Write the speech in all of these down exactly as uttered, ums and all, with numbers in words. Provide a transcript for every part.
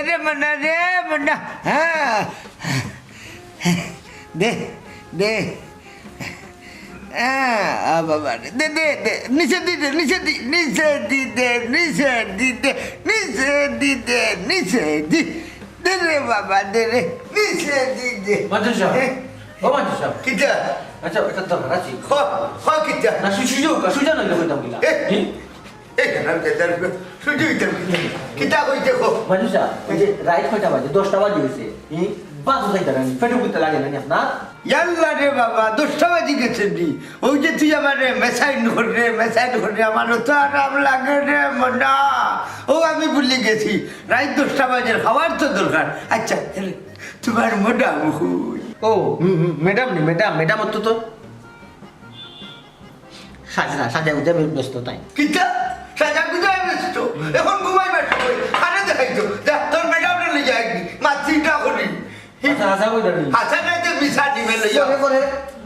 রে মনা, রে মনা। হ্যাঁ। দে, দে। হ্যাঁ, আ বাবা রে। দে, দে, দে। নিচে দি দে, নিচে দি, নিচে দি দে, নিচে দি দে, নিচে দি দে, নিচে দি। দে রে বাবা, দে রে। নিচে দি দে। মাদুর সাব। হ্যাঁ? ও মাদুর সাব। কিতা? আচ্ছা, একটা দরকার আছে। হ, হ, কিতা? না, সু-, সুজা, সুজা নাইলে কইতাম কিলা? এ? হুম? এই হারামজাদার পুয়া, সুজা অইতাম কিতা? কিতা কইতে কও? মাদুর সাব, এই যে রাইত কয়টা বাজে? দশটা বাজে অইছে। হুম? বাজু খাইতা না নি? পেটর ভিতরে লাগে না নি আপনার? ইয়াল্লা রে বাবা, দশটা বাজি গেছে নি? ওই যে তুই আমারে মেসাইন কররে, মেসাইন কররে, আমারও তো আরাম লাগে রে মনা। ও আমি ভুলি গেছি, রাইত দশটা বাজে, খাওয়ার তো দরকার। আচ্ছা, এরে, তোমার মডাম কই? ও, হুম, হুম, ম্যাডাম নি, ম্যাডাম, ম্যাডাম অত তো সাজা, সাজা গুজা ব্যস্ত তাই। কিতা? সাজা গুজা ব্যস্ত? এখন ঘুমাইবার সময়, কারে দেখাইতো? যা, তোর ম্যাডামরে লইয়া আইবি, মাতছি না করি। আচ্ছা, আচ্ছা, কই যাবি? হাছা না যে মিছা দিবে লইয়া। করে, করে,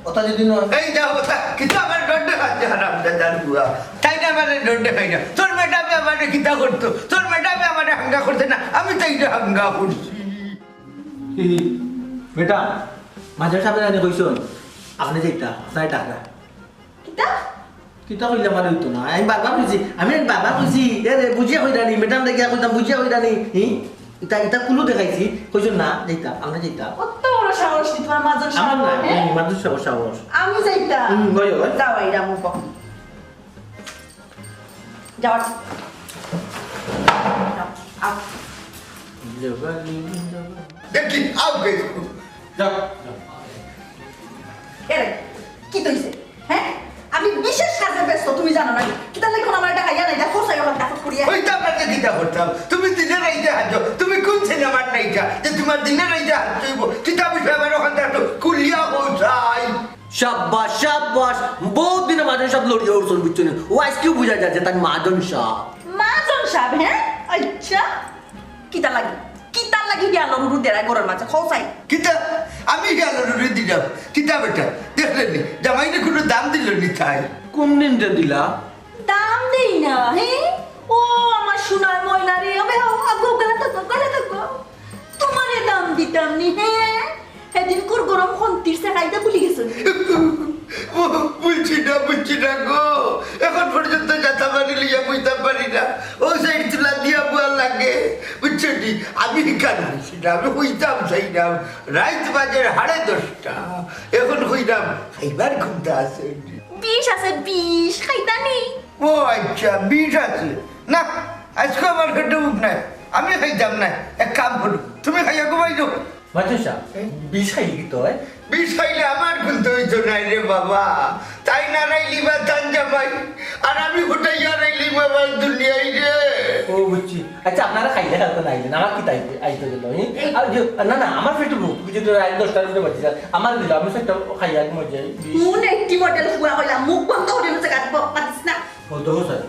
ওটা যদি নয়। এই যা, ওটা, কিতা আমার ডন্ডে খাচ্ছে হারামজাদার পুয়া। তাই না আমারে ডন্ডে খাই না। তোর ম্যাডামে আমারে কিতা করতো? তোর ম্যাডামে আমারে হাঙ্গা করছে না, আমি তাইরে হাঙ্গা করছি। কি? বেটা, মাদুর সাবে জানি কইছইন, আপনে যাইতা, আপনারে ডাকরা। কিতা? কিতা কইলে আমার অইতো না? আমি বারবার কইছি, আমি বারবার কইছি, এ রে, বুঝিয়া কইরা নি, ম্যাডামরে গিয়া কইতাম, বুঝিয়া কইরা নি, হি? ইতা, ইতা কুলু দেখাইছি, কইছইন না, যাইতা, আপনে যাইতা। অত বড় সাহস নি তোমার মাদুর সাব, আমার না, হ্যাঁ? এই মাদুর সাব সাহস। আমি যাইতা। হুম, গয়, গয়। যাও, এই রামু কখন। যাও, আও, আও। দেখি, আও গে। যাও, যাও। এরে, কিতা অইছে? হ্যাঁ? আমি বিশেষ কাজে ব্যস্ত, তুমি জানো না? কিতা লাগি এখন আমার এটা খাইয়া নাই, দেখো, সাই ওখান দেখো, করিয়া। ওই তো আপনাকে কিতা করতাম? তুমি দিনে রাইতে হাজো, তুমি কোন সিনেমার নায়িকা যে তোমার দিনে রাইতে হাজো অইবো? কিতা বিষয় আমার ওখান দেখো, কুলিয়া হো যাই। সাব্বাস, সাব্বাস। বহুত দিনে মাদুর সাব লড়িয়া উঠছইন, বুঝছো নি? ও আইজকেউ বুঝা যায় যে তাই মাদুর সাব। মাদুর সাব, হ্যাঁ? আচ্ছা। কিতা লাগি? কিতা লাগি হিয়ালর উরু দেরায় ঘরর মাঝে? কও চাই। কিতা? আমি হিয়ালর উরু দিরাম? কিতা বেটা? দেখলে নি? জামাইরে কুনু দাম দিলো নি তাই? কোন দিন যে দিলা? দাম দেই না, হ্যাঁ? ও আমার সোনার ময়না রে, ওবে হো, আগো, গালে থাকো, গালে থাকো। তোমারে দাম দিতাম নি, হ্যাঁ? সেদিন কুর গরম খন্তির সেকাইতে ভুলি গেছো নি? ও, বুঝছি না, বুঝছি না গো। এখন পর্যন্ত যাতা বাড়ি লইয়া বুঝতাম পারি না। ও সেই তুলা দিয়া বুয়ার লাগে, বুঝছো নি? আমি কেন বুঝছি না, আমি কইতাম চাই না। রাইত বাজে সাড়ে দশটা, এখন কইরাম, খাইবার কুন্তা আছে? বিষ আছে, বিষ, খাইতা নি? ও আচ্ছা, বিষ আছে। না, আইজকে আমার পেটো ভুক নাই, আমি খাইতাম না। এক কাম করো, তুমি খাইয়া ঘুমাই যাও। মাদুর সাব, বিষ খাইলে কিতা অয়? বিষ খাইলে আমার কুন্তা অইতো নায় রে বাবা। তাই না রাইলি বা তান জামাই, আর আমি ফুটাইয়া রাইলি বাবার দুনিয়াই রে। ও বুঝছি। আচ্ছা, আপনারা খাইলে খাইতে না আইলেন, আমার কিতা আইতে, আইতে গেল, হুম? এই আর যে, না, না, আমার পেটো ভুক, বুঝছি তো, রাইত দশটার মধ্যে বাজছে, আমার দিল, আমি সেটা খাইয়া ঘুমাই যাই। কোন একটি মডেল পুরা কইলাম, মুখ বন্ধ করে মুছে গাছ পাতিস না। ও তো স্যার,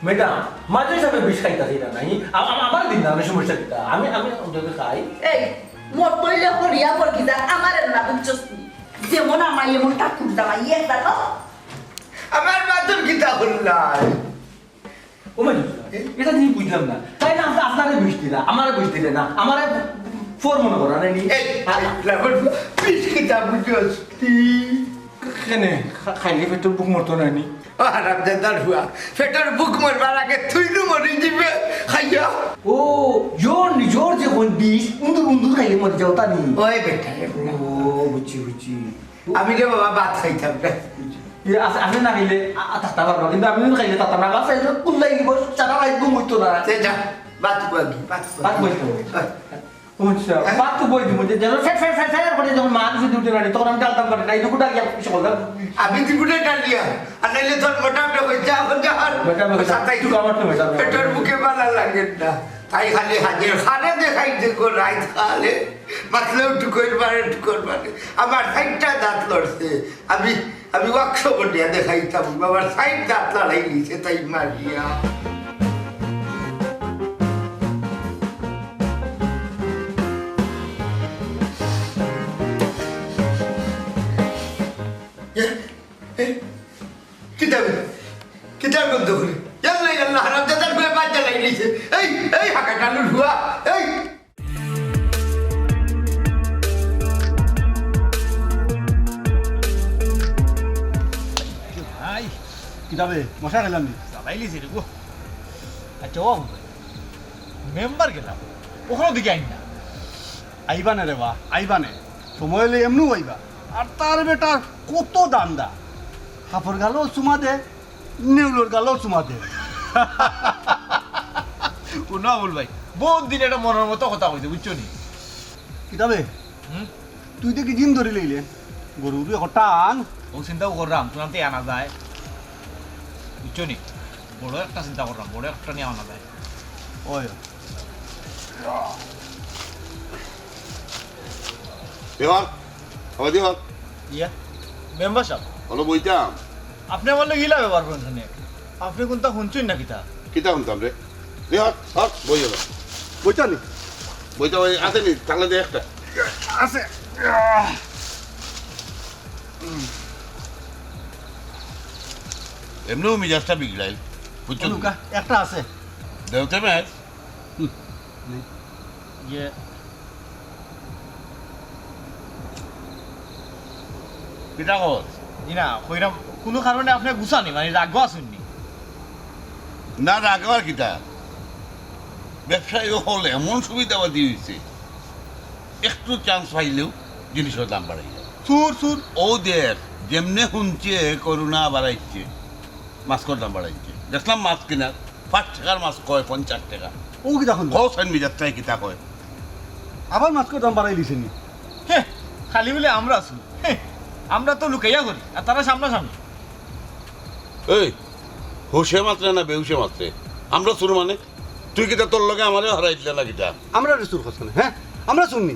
ম্যাডাম, মাদুর সাবে বিষ খাইতা চাইরা নাই, আ-, আ-, আমার দিন না, আমি সমস্যা কিতা? আমি, আমি ওদেরকে খাই। এই, মত বইলে হরিয়া পড় কি যা, আমার না বুঝছস নি? যেমন আমায় এমন ঠাকুর দামাই, এক দেখো। আমার মাদুর কিতা করলাই? ও মাই, এ? এটা জিনিস বুঝলাম না। তাই না, আপনা-, আপনারে বিষ দিলা, আমারে বিষ দিলে না, আমারে ফোর মনে করা নাই নি? এই, এই, লেবুর বিষ কিতা বুঝছস তুই? কেনে? খা-, খাইলে পেটর ভুক মরতো না নি? ও হারামজাদার পুয়া, পেটর ভুক মরবার আগে তুই নু মরি দিবে, খাইয়া। ও, জোর নি, জোর যে কোন বিষ, উন্দুর, উন্দুর খাইলে মরি যাও তা নি? ওই বেটা, রে বেটা। ও, বুঝছি, বুঝছি। আমি রে বাবা ভাত খাইতাম না। এ, আস-, আপনি না খাইলে, আ, আ, থাকতে পারবা, কিন্তু আমি খাইলে থাকতাম না। বাস, এই যে কুল্লাই দিব, সারা রাত ঘুম হইতো না। সে যা, ভাত বই, ভাত বই। ভাত বই তো। হ্যাঁ। আচ্ছা, ভাত তো বই দিব, যে যেন ফের, ফের, ফের, ফের করে যখন মা কিছু উঠে না, তখন আমি ডালতাম পারি না, এইটুকু ডালিয়া কিছু করলাম। আমি দিব না ডালিয়া, আর নাইলে তোর মোটা মোটা হয়ে যা, এখন যা, আর মোটা মোটা, সাতাই তুই আমার তো মোটা মোটা। পেটর ভুকে বালা লাগে না। তাই খালি হাজির খারে দেখাই দেখো, রাইত খালে, মাতলেও টুকর মারে, টুকর মারে। আমার সাইডটা দাঁত লড়ছে। আমি, আমি ওয়ার্কশপ দিয়া দেখাইতাম, বাবার সাইড দাঁত লড়াই নিছে, তাই মারিয়া। এ, এ, কিতাবে? কিতাব বন্ধ করে। ইয়াল্লা, ইয়াল্লা, হারামজাদার পুয়া বাদ জ্বালাই নিছে। এই, এই, হাঁকা টালুর পুয়া, এই। যাবে, মশা খেলাম নি? জ্বালাইলিছে রে গো। আচ্ছা, ও মেম্বার গেলাম, অখনো দেখি আইন না। আইবা নে রে বা, আইবা নে। সময় অইলে এমনেউ আইবা। আর তার বেটার কত ধান্দা। হাফর গালো চুমা দে, নেউলর গালো চুমা দে। হুনো আবুল ভাই, বউত দিন একটা মনর মতো কথা কইছে, বুঝছো নি? কিতা বে? হুম? তুই দেখি জিম ধরি লইলে, গরু উরু একটা আন। অউ চিন্তাউ কররাম, তুনাতে আনা যায়। বুঝছো নি? বড় একটা চিন্তা কররাম, বড় একটা নিয়া আনা যায়। ওই। দেওয়ান, ও দেওয়ান। ইয়া, মেম্বার সাব। বলো বইতাম। আপনে আমার লগে ইলা ব্যবহার করইন কেনে? আপনে কুনতা হুনছইন না কিতা? কিতা হুনতাম রে? দেওয়ান, হক, বই হলো। বইতা নি? বইতা ওই আছে নি? তাহলে দে একটা। আছে। এমনেউ মিজাজটা বিগড়াইল, বুঝছো নি? লুকা, একটা আছে। দেওতে ম্যাচ। হুম, নেই। ইয়ে। কিতা কর? জি না, কইরাম, কুনু কারণে আপনে গুছা নি, মানে রাগও আছইন নি? না, রাগ আর কিতা? ব্যবসায়ী অকল এমন সুবিধাবাদী অইছে, একটু চান্স পাইলেউ জিনিসর দাম বাড়াই যায়। চুর, চুর। ও দেখ, যেমনে হুনছে করোনা বাড়াইছে, মাস্কর দাম বাড়াইছে। দেখলাম মাস্ক কিনার, পাঁচ টেকার মাস্ক কয় পঞ্চাশ টেকা। ও কিতা কইলো? কও চাইন মিজাজটায় কিতা কয়। আবার মাস্কর দাম বাড়াই দিছে নি? হে, খালি বলে আমরা চুর। হে, আমরা তো লুকাইয়া করি, আর তারা সামনাসামনি। এই, হুশে মাতরে না বেহুশে মাতরে? আমরা চুর মানে? তুই কিতা তোর লগে আমারে হারাই দিলে না কিতা? আমরা রে চুর কস কেনে, হ্যাঁ? আমরা চুর নি?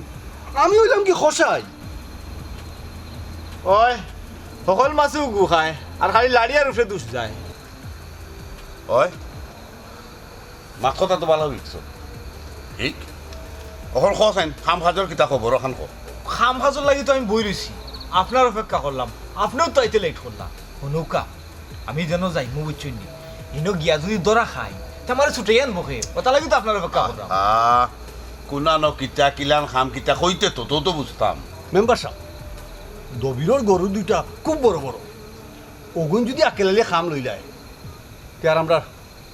আমি অইলাম কি কসাই? ওই, হকল মাছেউ গু খায়, আর খালি লাড়িয়ার উপরে দুষ যায়। ওই, মাত কথা তো ভালা অইছে। ঠিক? অখন কও চাইন, কাম কাজর কিতা খবর, অখান কও। কাম কাজর লাগি তো আমি বই রইছি, আপনার অপেক্ষা করলাম, আপনেউ তো আইতে লেট করলা। হুনউক্কা, আমি যেন যাইমু, বুঝছইন নি? হিনো গিয়া যুদি ধরা খাই, তে আমারে ছুটাই আনবো কে? অতার লাগি তো আপনার অপেক্ষা করলাম। আহ, কুনানো কিতা, কিলান কাম কিতা, কইতে তো, তো, তো বুঝতাম। মেম্বার সাব, দবিরর গরু দুইটা খুব বড় বড়। অগুন যুদি আক্কেল আলীয়ে কাম লইলায়, তে আর আমরার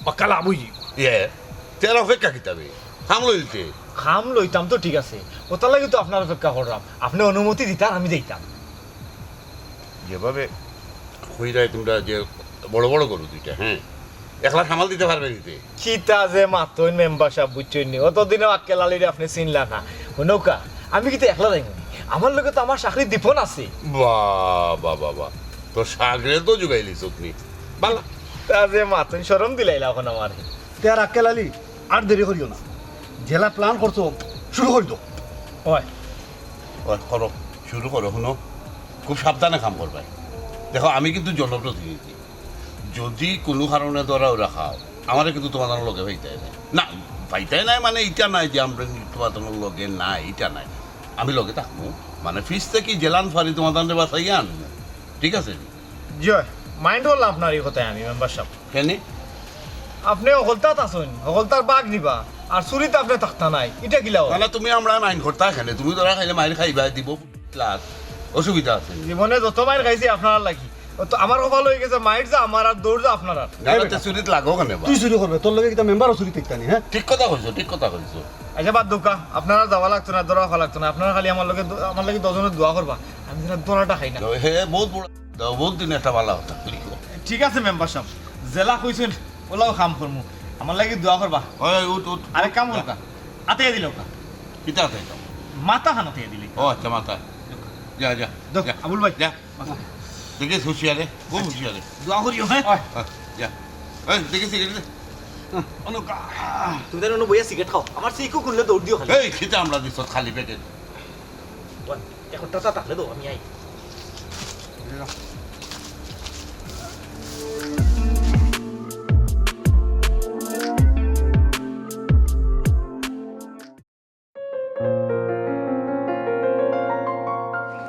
পাক্কা লাভ অইযিবো। ইয়ে, তে আর অপেক্ষা কিতা বে? কাম লইলতে। কাম লইতাম তো ঠিক আছে, অতার লাগি তো আপনার অপেক্ষা কররাম। আপনে অনুমতি দিতা আর আমি যাইতাম। যেভাবে কইরায় তুমরা যে বড় বড় গরু দুইটা, হ্যাঁ, একলা সামাল দিতে পারবে নিতে? কিতা যে মাতইন মেম্বার সাব, বুঝছইন নি? অতদিনেও আক্কেল আলীরে আপনে চিনলা না। হুনউক্কা, আমি কিতা একলা যাইমু নি? আমার লগে তো আমার চাকরি দীপন আছে। বাহ, বাহ, বাহ, বাহ। তো চাকরি তো জুগাইলিছইন নি। বালা। তা যে মাতইন, শরম দিলাইলা অখন আমারে। তে আর আক্কেল আলী, আর দেরি করিও না। যেলা প্ল্যান করছো, শুরু করি দেও। ওই। ওই, করো, শুরু করো, হুনো। খুব সাবধানে কাম করবায়। দেখো, আমি কিন্তু জনপ্রতিনিধি। যুদি কুনু কারণে ধরা উরা খাও, আমারে কিন্তু তুমার লগে পাইতায় নায়। না, পাইতায় নায় মানে ইটা নায় যে আমরা তুমার লগে নাই, ইটা নায়। আমি লগে থাকমু, মানে পিছ থাকি যেলান পারি তুমার বাঁচাইয়া আনমু। ঠিক আছে? জি অয়, mind করলাম আপনার ই কথায় আমি, মেম্বার সাব। কেনে? আপনে হকলতাত আছইন, হকলতার ভাগ নিবা, আর চুরিত আপনে থাকতা নায়, ইটা কিলা অয়? না, না, তুমি আমরারে mind করতায় কেনে, তুমি ধরা খাইলে মাইর খাইবায়, দিবো plus, অসুবিধা আছে নি? জীবনে যত মাইর খাইছি আপনারার লাগি, অত আমার কপালো অইগেছে মাইর যা আমার আর দৌড় যা আপনারার। না, না, তে চুরিত লাগো কেনে বা? তুই চুরি করবে, তোর লগে কিতা মেম্বারও চুরি থাকতা নি, হ্যাঁ? ঠিক কথা কইছো, ঠিক কথা কইছো। আচ্ছা, বাদ দেউক্কা, আপনারার যাওয়া লাগতো না, ধরা খাওয়া লাগতো না, আপনারা খালি আমার লগে দ-, আমার লাগি দশজনে দোয়া করবা, আমি যেন ধরাটা খাই না। হে, বউত বড়, বউত দিন একটা ভালা কথা। ঠিক আছে মেম্বার সাব, যেলা কইছইন, অলাউ কাম করমু, আমার লাগি দোয়া করবা। ওই, ওই, উঠ, উঠ। আরেক কাম করউক্কা, আতাইয়া দিলাউক্কা। কিতা আতাইতাম? মাথা খান আতাইয়া দিলে। ও আচ্ছা, মাথা। যা, যা, দেখ, যা। আবুল ভাই। যা। মাথা। দেখিস হুঁশিয়ারে, খুব হুঁশিয়ারে। দোয়া করিও, হ্যাঁ? ওই। হ্যাঁ, যা। এই, দেখিস সিগারেট দে। অনুকা। তুমি তাইলে অনো বইয়া সিগারেট খাও। আমার সিকু খুললে দৌড় দিও খালি। এই, খিদা আমরা দিছত খালি পেটে। ওই, এখন টাটা থাকলে তো আমি আই।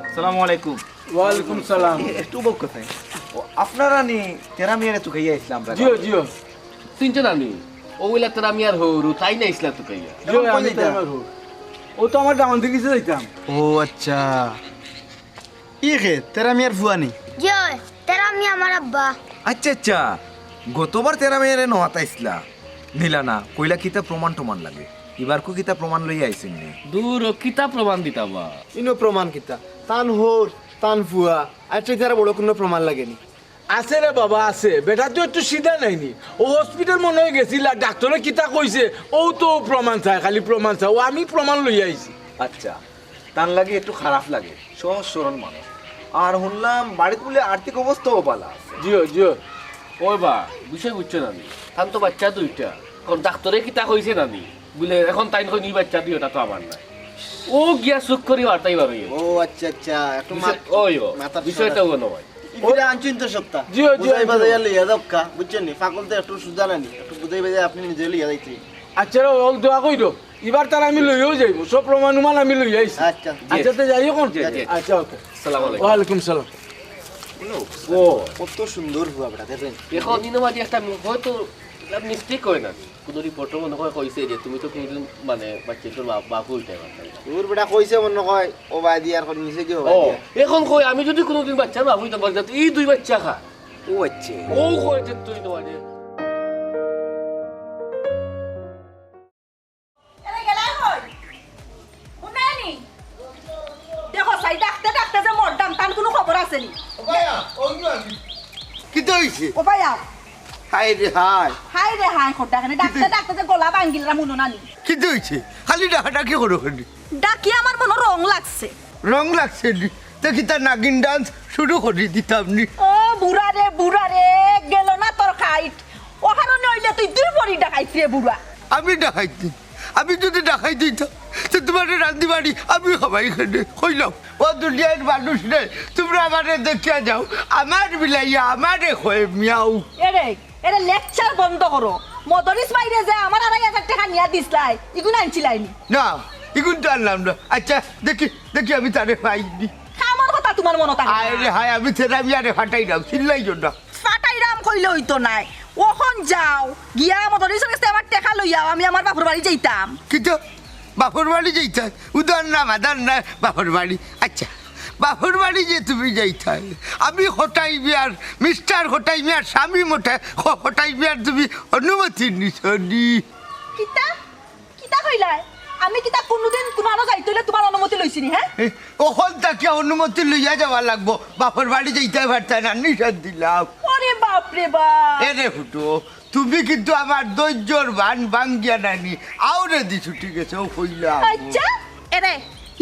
আসসালামু আলাইকুম। ওয়ালাইকুম সালাম। এ, একটু বউক্কা চাই। ও, আপনারা নি তেরা মিয়ারে তুকাইয়া আইছলা আমরা। জিও, জিও। চিনছো না নি? অউ অইলা তেরা মিয়ার হউর, তাইন আইছলা তুকাইয়া। জিও, এখন কই আমি যাইতা? তেরা মিয়ার হউর। ও তো আমার দামান দিকে যাইতাম। ও আচ্ছা। ই কে, তেরা মিয়ার ফুয়া নি? জি অয়, তেরা আমার আব্বা। আচ্ছা, আচ্ছা, গতবার তেরা মেয়েরে নওয়াত আইসলা, নিলা না, কইলা কিতা প্রমাণ টমাণ লাগে, ইবারকু কিতা প্রমাণ লইয়া আইছইন নি? দূর ও, কিতা প্রমাণ দিতা বা? ইনো প্রমাণ কিতা? তান হউর, তান ফুয়া, আচ্ছা, তারা বড় কুনু প্রমাণ লাগেনি। আছে রে বাবা, আছে। বেটা তো একটু সিধা নাইনি। ও হসপিটাল মনে অয় গেছিলা, ডাক্তরে কিতা কইছে, ও তো প্রমাণ চায়, খালি প্রমাণ চায়। ও আমি প্রমাণ লইয়া আইছি। আচ্ছা, তান লাগি একটু খারাপ লাগে, সহজ সরল মানুষ। আর হুনলাম বাড়িত বুলে আর্থিক অবস্থাও ভালা আছে। জিও, জিও। ওই বা, বিষয় বুঝছো না নি? তান তো বাচ্চা দুইটা। এখন ডাক্তরে কিতা কইছে না নি? বুলে এখন তাইন কইন ই বাচ্চা দুইটা তো আমার নায়। ও গিয়া চুক করি বার্তাই বারইয়ে। ও আচ্ছা, আচ্ছা, একটু বিষয়-, মাত-, ওই ও, মাথার বিষয়টা সমস্যা। ও নয়। ইগুলা আনছইন তো সপ্তাহ। জিও, জিও, বুঝাই জিও। বাজাইয়া লইয়া যাউক্কা, বুঝছইন নি? ফাকলতে একটু সুজা নানি, একটু বুঝাই বাজাই আপনি নিজে লইয়া যাইতে। আচ্ছা রে, অউ দোয়া কইরো। ইবার তার আমি লইয়াও যাইমু, সব প্রমাণ উমান আমি লইয়া আইছি। আচ্ছা। আচ্ছা, তে যাই অখন? জি, জি। আচ্ছা, ওকে। আসসালামু আলাইকুম। ওয়ালাইকুম সালাম। ও, কত সুন্দর ফুয়া বেটা, দেখেন। এখন ইনো মাঝে একটা মি-, হয়তো মিস্টেক অয় না। কুনু রিপোর্টও মনে অয় কইছে যে তুমি তো কুনুদিন মানে বাচ্চাইন্তর বাপ, বাপ অইতায় পারতায় না। তোর বেটা কইছে মনে অয়, ও বায়দি আর কোন মিছে কি ও ও, বায়দি আর? এখন কই আমি যুদি কুনুদিন বাচ্চার বাপ অইতাম পারি, তে ই দুই বাচ্চা কার? ও বাচ্চা। ও কয় যে তুই তো মানে এরে গেলায় কই? হুনরায়নি? দেখো, চাই ডাকতে ডাকতে যে মরতাম, তান কুনু খবর আছে নি? ও ভাইয়া, ও ইনো আমি। কিতা অইছে? ও ভাইয়া। হায় রে হায়। হায় রে হায়, খোদ্দা কেনে? ডাকতে ডাকতে যে গলা ভাঙ্গিলাম, হুনো না নি? কিতা অইছে? খালি ডাকাডাকি করো কেনে? ডাকি আমার মনো রং লাগছে। রং লাগছে নি? তে কিতা নাগিন ডান্স শুরু করি দিতাম নি? ও বুড়া রে, বুড়া রে, গেল না তোর কাইট। অউ কারণে অইলে তুই দুই পরি ডাকাইত রে বুড়া। আমি ডাকাইত নি? আমি যুদি ডাকাইত অইতাম, তে তুমারে রান্ধি বাড়ি আমি খাবাই কেনে? কইলাম, ও দুনিয়ার মানুষ রে, তুমরা আমারে দেখিয়া যাও, আমার বিলাইয়া আমারে কয় মিয়াউ। এরে, এরে লেকচার বন্ধ করো। মদরিছ ভাইরে যে আমার আড়াই হাজার টেকা নিয়া দিছলায়, ইগুন আনছিলায় নি? না, ইগুন তো আনলাম না। আচ্ছা, দেখি, দেখি আমি তারে পাই নি। কামর কথা তুমার মনো থাকে না। আয় রে হায়, আমি তেরা মিয়ারে ফাটাইরাম, চিল্লাইও না। ফাটাইরাম কইলে অইতো নায়। অখন যাও, গিয়া মদরিছর গেছে আমার টেকা লইয়াও, আমি আমার বাপর বাড়ি যাইতাম। কিতা? বাপর বাড়ি যাইতায়? উদার না, মাদার না, বাপর বাড়ি। আচ্ছা, বাপর বাড়ি যে তুমি যাইতায়, আমি কটাই মিয়ার, মিস্টার কটাই মিয়ার স্বামী মোটে ক-, কটাই মিয়ার তুমি অনুমতি নিছো নি? কিতা? কিতা কইলায়? আমি কিতা কুনুদিন কুনানো যাইতে অইলে তুমার অনুমতি লইছি নি, হে? এ, অখন থাকিয়া অনুমতি লইয়া যাওয়া লাগবো, বাপর বাড়ি যাইতায় পারতায় না, নিষেধ দিলাম। ওরে বাপ রে বাপ। এরে ফুটো, তুমি কিন্তু আমার ধৈর্যর বান ভাঙ্গিয়া নানি, আওরে দি ছুটি গেছে, ও কইলাম। আচ্ছা, এরে,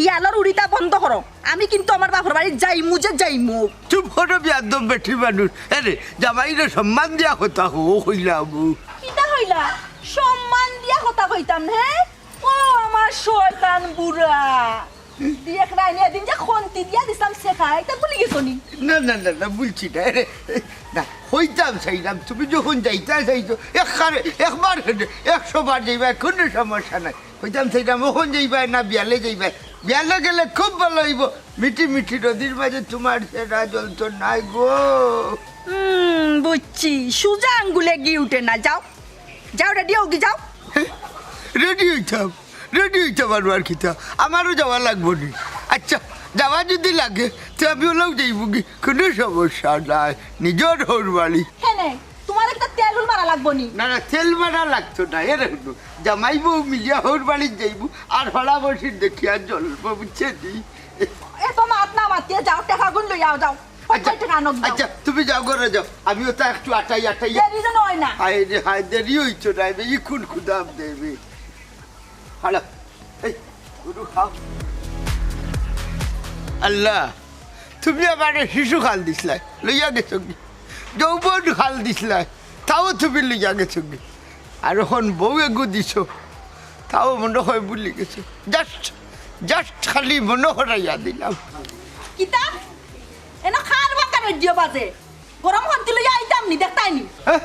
ইয়ালর উড়িতা বন্ধ করো। আমি কিন্তু আমার বাপর বাড়ি যাইমু যে যাইমু। চুপ করো, বেয়াদব বেটি মানুষ। এরে, জামাইরে সম্মান দিয়া কথা কও, ও কইলাম। কিতা কইলা? সম্মান দিয়া কথা কইতাম, হে? ও আমার শয়তান বুড়া। দেখরায়নি, এদিন যে খন্তি দিয়া দিছলাম শেখায়, ইতা ভুলি গেছো নি? না, না, না, না, ভুলছি না। আরে, না, কইতাম চাইলাম, তুমি যখন যাইতায় চাইছো, একবারে, একবার কেনে, একশো বার যাইবায়, কুনু সমস্যা নাই। কইতাম চাইলাম, অখন যাইবায় না বিয়ালে যাইবায়? বিয়ালে গেলে খুব ভালা অইবো। মিঠি মিঠি নদীর মাঝে তুমার ছেড়া জল তো নাই গো। হুম, বুঝছি। সুজা আঙ্গুলে ঘি উঠে না। যাও, যাও, রেডি অওগি, যাও। রেডি অইতাম, রেডি অইতাম, আরো আর কিতা? আমারও যাওয়া লাগবো নি। আচ্ছা, যাওয়া যুদি লাগে, তে আমি অলাউ যাইমুগি, কুনু সমস্যা নাই। নিজর হউর বাড়ি। কেনে? তুমার একটা তেল উল মারা লাগবো নি? না, না, তেল মারা লাগতো না। এরে হুনো, জামাই বউ মিলিয়া হউর বাড়িত যাইমু, আর হড়া বসির দেখিয়া জ্বলবো, বুঝছো নি? এত মাত না মাতিয়া যাও, টেকাগুন লইয়াও যাও। আচ্ছা, পঞ্চাশ টেকা আনক যাও। আচ্ছা, তুমি যাও, ঘরো যাও, আমিও তো একটু আটাই, আটাই। দেরি যেন অয় না। হায় রে হায়, দেরি অইতো না, এবে ইখুন ক্ষুধা দেবে। হালা, এই, গরু খাও। আল্লাহ, তুমি আমারে শিশুকাল দিছলায়, লইয়া গেছো গি? যৌবনকাল দিছলায়, তাও তুমি লইয়া গেছো গি? আর অখন বউ এগু দিছো, তাও মনো অয় ভুলি গেছো। Just, just খালি মনো করাইয়া দিলাম। কিতা? এনো কার বাক্কা রেডিও বাজে? গরম খন্তি লইয়া আইতাম নি, দেখতায় নি? হ্যাঁ?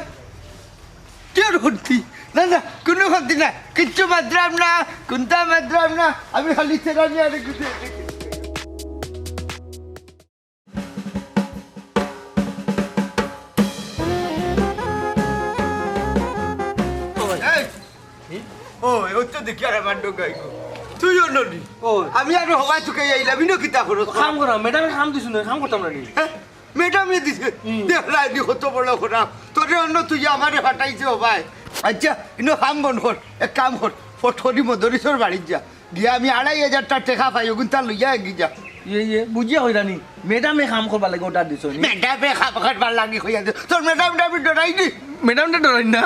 কিওর খন্তি? না, না, কুনু খন্তি না, কিচ্ছু মাতরাম না, কুন্তা মাতরাম না, আমি খালি তেরা মিয়ারে খুঁজে। এই, ওই, ওই তো দেখি আর আমার ডোকাই গো। তুইও নলি। ওই। আমি আরো হবাই তোকে আইলাম, ইনো কিতা করস? কাম করা, ম্যাডামে কাম দিছইন না, কাম করতাম না নি। হ্যাঁ? ম্যাডামে দিছে। দেখলায়নি কত বড় খারাপ। তোরে অনো তুই আমারে ফাটাইছে ও ভাই। আচ্ছা, ইনো কাম বন কর, এক কাম কর, ফট করি মদরিছর বাড়িত যা। গিয়া আমি আড়াই হাজারটা টেকা পাই, অগুনতা লইয়া এগি যা। ইয়ে, ইয়ে, বুঝিয়া কইরানি, ম্যাডামে কাম করবার লাগি অর্ডার দিছইন নি? ম্যাডামে কাম করবার লাগি কইয়া দে। তোর ম্যাডামরে আমি ডরাইনি। ম্যাডামরে ডরাইন না?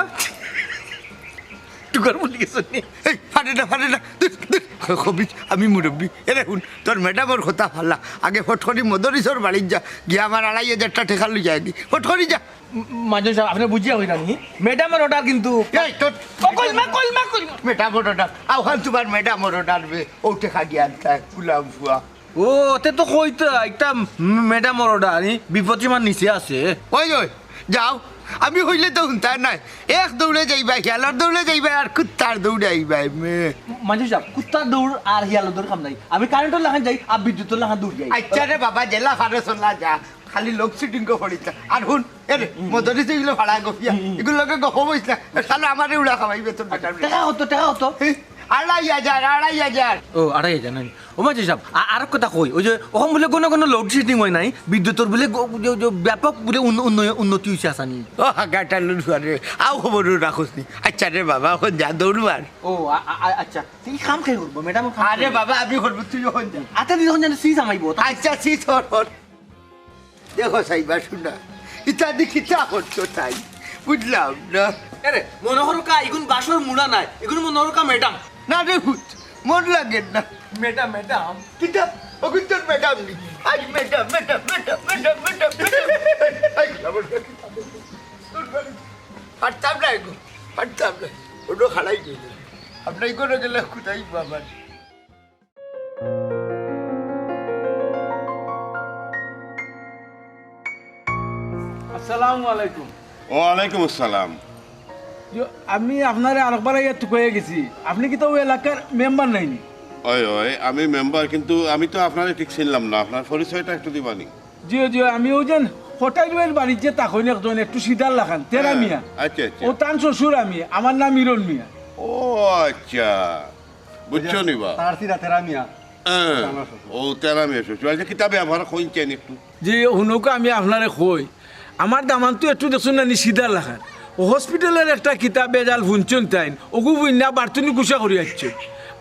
টুকার বলি গেছইন নি? এই, ফাটে না, ফাটে না। দূর, দূর। খ-, খবিজ, আমি মুরব্বি। এরে হুন, তোর ম্যাডামর কথা ফালা। আগে ফট করি মদরিছর বাড়িত যা। গিয়া আমার আড়াই হাজারটা টেকা লইয়া এগি। ফট করি যা। ম-, মাজু সাব, আপনে বুঝিয়া কইরানি? ম্যাডামর অর্ডার কিন্তু। এই, তোর ও, কলমা, কলমা, কলমা। ম্যাডামর অর্ডার। আউখান তুমার ম্যাডামর অর্ডার বে। অউ টেকা গিয়া আনতায়, গুলাম ফুয়া। ও, তে তো কইতা, একটা ম্যাডামর অর্ডার, ই বিপদসীমার নিচে আছে। ওই, ওই, যাও। আমি কইলে তো হুনতায় নায়। এক দৌড়ে যাইবায়, হিয়ালর দৌড়ে যাইবায়, আর কুত্তার দৌড়ে আইবায়, মে। মাজু সাব, কুত্তার দৌড় আর হিয়ালর দৌড় কাম নাই। আমি কারেন্টর লাখান যাই, আর বিদ্যুতর লাখান দৌড় যাই। আচ্ছা রে বাবা, যেলা ফারস অলা যা। খালি লোডশেডিং গো পড়িতা। আর হুন, এরে, মদরিছ ইগুলো ফাড়া গফিয়া। ইগুর লগে গফ বইছলা। শালা আমারে উড়া খাওয়াইবে তোর বেটার। টেকা কত, টেকা কত? হে? আড়াই হাজার, আড়াই হাজার। ও, আড়াই হাজার নানি। ও মাজু সাব, আ-, আরক কথা কই, ওই যে অখন বুলে ঘন ঘন লোডশেডিং অয় নায়, বিদ্যুতর বুলে গ-, যে, যে ব্যাপক বুলে উন্ন-, উন্নয়-, উন্নতি অইছে আছানি। ও, হাগাটা লুলুয়া রে, আউ খবর রাখোস নি। আচ্ছা রে বাবা, অখন যা দৌড় মার। ও, আ-, আ-, আ-, আচ্ছা, ই কাম কে করবো? ম্যাডাম, কাম আরে কে করবো? বাবা, আমি করবো, তুই অখন যা। আতে দিদি অখন জানি সুইচ আমাইবো, তা আচ্ছা, সুইচ হর, হর। দেখো সাইবা শুনা, ইতা দি কিতা করছো তাই? বুঝলাম না। আরে, মনো করো কা, ইগুন বাঁশর মুড়া নায়, ইগুন মনো করো কা ম্যাডাম। না রে ভূত, মন লাগে না। Madam, madam. কিতা? অগুন তোর ম্যাডাম নি? I madam, madam, madam. I, আমার কাছে পারতাম না এগু, পারতাম না। ওটা হারাই গেল। আপনার করে গেলে কোথায় বাবা? আসসালামু আলাইকুম। ওয়ালাইকুম আসসালাম। জি, আমি আপনারে আরকবার আইয়া তুকাইয়া গেছি। আপনে কিতা অউ এলাকার মেম্বার নায়নি? অয়, অয়, আমি মেম্বার, কিন্তু আমি তো আপনারে ঠিক চিনলাম না। আপনার পরিচয়টা একটু দিবানি? জি, জি, আমি অউ যেন কটাই ভাইর বাড়িত যে থাকইন একজন একটু সিধার লাখান, তেরা মিয়া। আচ্ছা, আচ্ছা। অউ তান শ্বশুর আমি, আমার নাম ইরন মিয়া। ও আচ্ছা, বুঝছো নি বা? তার সিধা তেরা মিয়া। হ্যাঁ, জানো শ্বশুর। অউ তেরা মিয়া শ্বশুর। আচ্ছা, কিতা ব্যাপার কইন চাইন একটু? জি, হুনউক্কা আমি আপনারে কই, আমার দামান্দ তো একটু দেখছইন না নি সিধার লাখান। অউ হসপিটালর একটা কিতা বেজাল হুনছইন তাইন, অগু হুনিয়া বারতুনি গুসা করি আইছইন।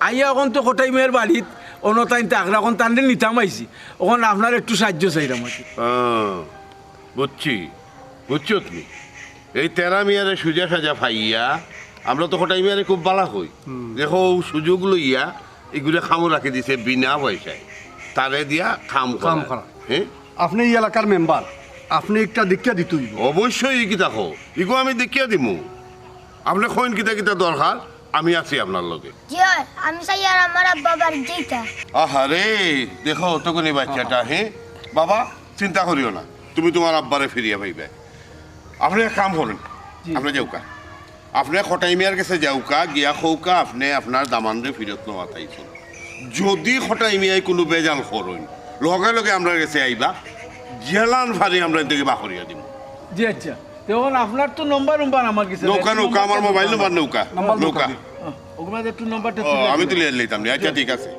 আইয়া অখন তো কটাই মিয়ার বাড়িত, অনো তাইন থাকরা, অখন তানরে নিতাম আইছি। অখন আপনার একটু সাহায্য চাইরাম আর কি। হ্যাঁ, বুঝছি, বুঝছো তুমি? এই তেরা মিয়ারে সুজা সাজা পাইয়া, আমরা তো কটাই মিয়ারে খুব বালা কই। দেখো, অউ সুযোগ লইয়া ইগুরে কামো রাখি দিছে বিনা পয়সায়। তারে দিয়া কাম কাম করার। করার। হ্যাঁ? আপনে ই এলাকার মেম্বার, আপনে একটা দেখিয়া দিতে অইবো। অবশ্যই, ই কিতা কও? ইগু আমি দেখিয়া দিমু। আপনে কইন কিতা কিতা দরকার, আমি আছি আপনার লগে। জি অয়, আমি চাইয়ার আমার আব্বা বাড়িত যাইতা। আহারে, দেখো, অতগুনি বাইচ্চাটা, হ্যাঁ? বাবা, চিন্তা করিও না, তুমি তুমার আব্বারে ফিরিয়া পাইবায়। আপনে এক কাম করইন, জি। আপনে যাউক্কা। আপনে কটাই মিয়ার গেছে যাউক্কা, গিয়া কউক্কা, আপনে আপনার দামান্দরে ফিরত নেওয়াত আইছইন। যুদি কটাই মিয়ায় কুনু বেজাল করইন, লগে লগে আমরার গেছে আইবা, যেলান পারি আমরা ইন থাকি বার করিয়া দিমু। জি আচ্ছা, তে অখন আপনার তো নম্বর উম্বার আমার গেছে নাই। নৌকা, নৌকা, আমার মোবাইল নম্বর নৌকা। নম্বর নৌকা। নৌকা। অ, অগুর মাঝে একটু নম্বরটা ও, তুলিয়া আমি দিলাম। তুলিয়া লইতাম নি। আচ্ছা, ঠিক আছে।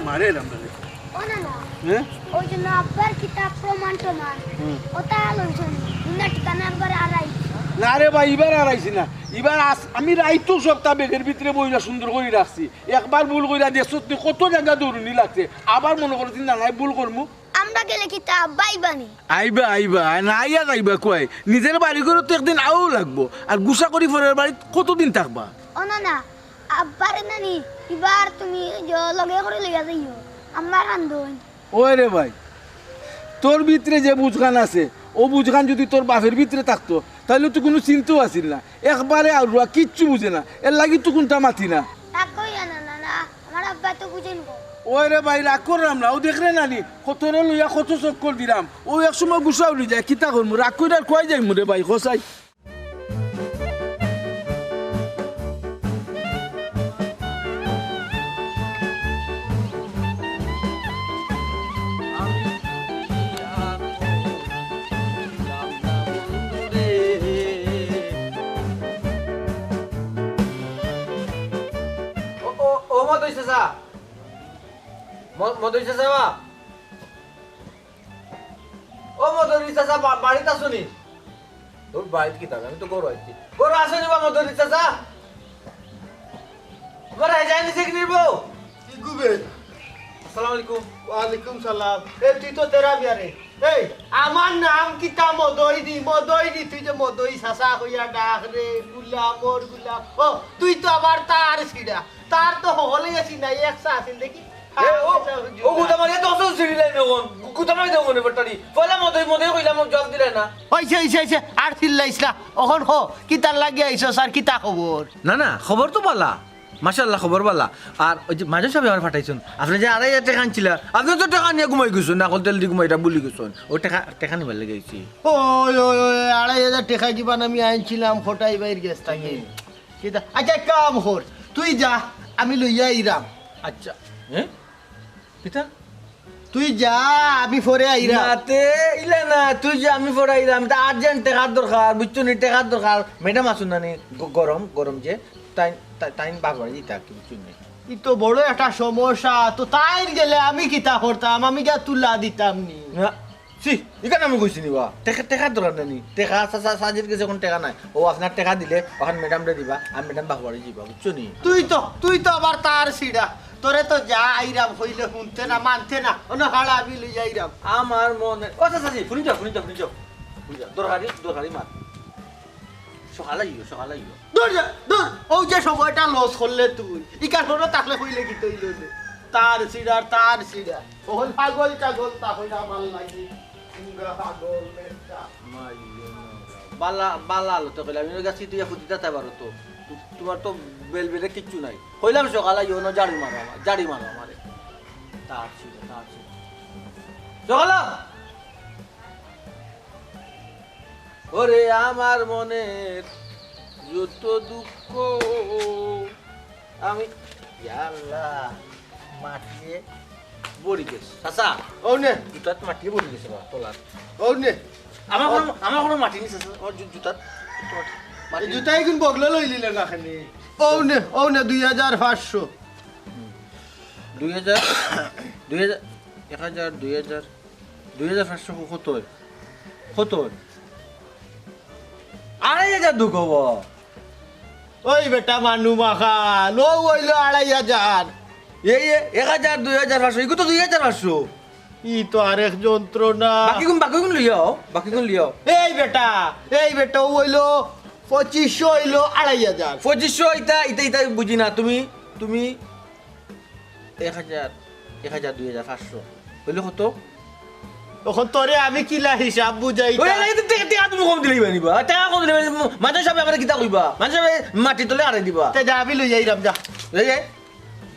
মারে রাম রে। ও না না। হ্যাঁ? ওই জন্য আব্বার কিতাব প্রমাণ টমাণ। হুম। ওটা লইছইন। ইনার ঠিকানা একবার আর আই। না রে ভাই, ইবার আর আইছি না। ইবার আস-, আমি রাইতো সবটা ব্যাগর ভিতরে বইয়া সুন্দর করি রাখছি। একবার ভুল কইরা দেখছত নি, কত জাগা দৌড়ুনি লাগছে। আবার মনো করছি না, নাই ভুল করমু। আমরা গেলে কিতা আব্বা আইবা নি? আইবা, আইবা, না আইয়া যাইবা কই? নিজর বাড়ি ঘরো তো একদিন আওয়াউ লাগবো। আর গুসা করি পরের বাড়িত কতদিন থাকবা? ও না না, আব্বারে নানি, ইবার তুমি জ-, লগে করি লইয়া যাইও। আম্মায় কান্দইন। ওই রে ভাই, তোর ভিতরে যে বুঝখান আছে, অউ বুঝখান যুদি তোর বাপর ভিতরে থাকতো, তাইলে তো কুনু চিন্তাউ আছিল না। একবারে আউরুয়া, কিচ্ছু বুঝে না, এরলাগি তো কুনটা মাতি না। রাগ করিও না, না, না, আমার আব্বায় তো বুঝইন গো। ওই রে ভাই, রাগ কররাম না, অউ দেখরে নানি, কতরে লইয়া কত চক্কর দিরাম, অউ এক সময় গুসা উড়ি যায়, কিতা করমু, রাগ করি আর কই যাইমু রে ভাই, কছাই। মদই চাচা, ম-, মদই চাচা বা? ও মদই চাচা, বা-, বাড়িত আছো নি? তোর বাড়িত কিতা? আমি তো ঘরো আইছি। ঘরো আছো নি বা মদই চাচা? তোমার আই যায়নি যে কিনিব? কি গুবে? আসসালামু আলাইকুম। ওয়ালাইকুম সালাম। এ, তুই তো তেরা বিয়ারে। এই, আমার নাম কিতা মদই নি, মদই নি, তুই যে মদই চাচা কইয়া ডাক রে, গুলামর গুলাম। ও, তুই তো আবার তার ছিড়া। তার তো হকলে গেছি নাই, একসা আছিল দেখি। এ, ও, ও গুদামারি, এত অসুস্থ ছিড়িলাই না অখন। গুদামারি দেও মনে বেটারি। পয়লা মদই, মদই কইলাম, জবাব দিলে না। অইছে, অইছে, অইছে। আর চিল্লাইস না। অখন হ, কিতার লাগি আইছস আর কিতা খবর? না, না, খবর তো বালা। মাশাআল্লাহ, খবর বালা। আর ওই যে মাঝে সাহেব আমার ফাটাইছন, আপনে যে আড়াই হাজার টেকা আনছিলা, আপনে তো টেকা নিয়া ঘুমাই গেছন, নাকল তেল দি ঘুমাই, ইটা ভুলি গেছন। ও টেকা, টেকা নিবার লাগি আইছি। ওই, ওই, ওই, আড়াই হাজার টেকা কিবা আমি আনছিলাম খটাই ভাইর গেছ থাকি। হুম। কিতা? আচ্ছা, এক কাম কর, তুই যা, আমি লইয়া আইরাম। আচ্ছা, হ্যাঁ? কিতা? তুই যা, আমি পরে আইরাম। না তে, ইলা না, তুই যা, আমি পরে আইরাম। ইটা urgent টেকার দরকার, বুঝছো নি? টেকার দরকার। ম্যাডাম আছইন না নি? গ-, গরম, গরম যে। তাইন, তা-, তাইন বাগবাড়ি দিতা কি, বুঝছো নি? ই তো বড় একটা সমস্যা। তো তাইন গেলে আমি কিতা করতাম? আমি গিয়া তুলা দিতাম নি। না, ছি, ইখান আমি কইছি নি বা? টেকা, টেকার দরকার নাই নি? টেকা, সা-, সা-, সাজির গেছে অখন টেকা নাই। ও আপনার টেকা দিলে, অখান ম্যাডামরে দিবা, আর ম্যাডাম বাগবাড়ি দিবা, বুঝছো নি? তুই তো, তুই তো আবার তার ছিড়া। তোরে তো যা আইরাম কইলে হুনতে না, মানতে না। অনো খাড়া আমি লইয়া আইরাম। আমার মনে, ও চাচা, চাচি, হুনি যাও, হুনি যাও, হুনি যাও। হুনি যাও। দরকারি, দরকারি মাত। সকালে আইও, সকালে আইও। দূর যা, দূর। অউ যে সময়টা লস করলে তুই। ইকার হনো থাকলে কইলে কিতা অইলো নে? তার ছিড়া, তার ছিড়া। অখন পাগল টাগল তা কইরা আমার লাগি। পুরা পাগল মেয়েটা। মাইলো না। বালা, বালা আলো তো কইলাম। আমি গাছি তুই ফুটি দিতে পারো তো। তোমার তো বেলবেলে কিচ্ছু নাই। কইলাম সকালে আইও না, ঝাড়ি মারো আমার, ঝাড়ি মারো আমারে। তার ছিড়া, তার ছিড়া। সকালে ওরে আমার মনের যত দুঃখ আমি, ইয়া আল্লাহ, মাটিয়ে ভরি গেছে। চাচা, অউ নে। জুতাত মাটিয়ে ভরি গেছে বা, তলাত। অউ নে। আমার কোনো, আমার কোনো মাটি নেই, চাচা। আমার জু-, জুতাত, জুতাত মাটি এই নেই। জুতা ইগুন বগলে লইলিলে না খানি। অউ নে, অউ নে, দুই হাজার পাঁচশো। দুই হাজার, দুই হাজার, এক হাজার, দুই হাজার। দুই হাজার পাঁচশো কত অয়? কত অয়? আড়াই হাজার দুঃখ অইবো। ওই বেটা মানু মাখা, লো অইলো আড়াই হাজার। এই এ-, এক হাজার, দুই হাজার পাঁচশো, ইগু তো দুই হাজার পাঁচশো। ই তো আরেক যন্ত্রণা। বাকিগুন, বাকিগুন লইয়াও, বাকিগুন লইয়াও। এই বেটা, এই বেটা, অউ অইলো পঁচিশশো, অইলো আড়াই হাজার। পঁচিশশো ইতা, ইতা, ইতা বুঝি না। তুমি, তুমি এক হাজার, এক হাজার, দুই হাজার পাঁচশো। অইলো কত? অখন তোরে আমি কিলা হিসাব বুঝাই ওই, তা? এই তো টেকা, টেকা তুমি কম দিলেই বানিবা। টেকা কম দিলেই বানিবা। মানুষ সব আমারে কিতা কইবা? মানুষ সব মাটি তলে আড়াই দিবা। তে যা, আমি লই যাইরাম, যা। এই যে,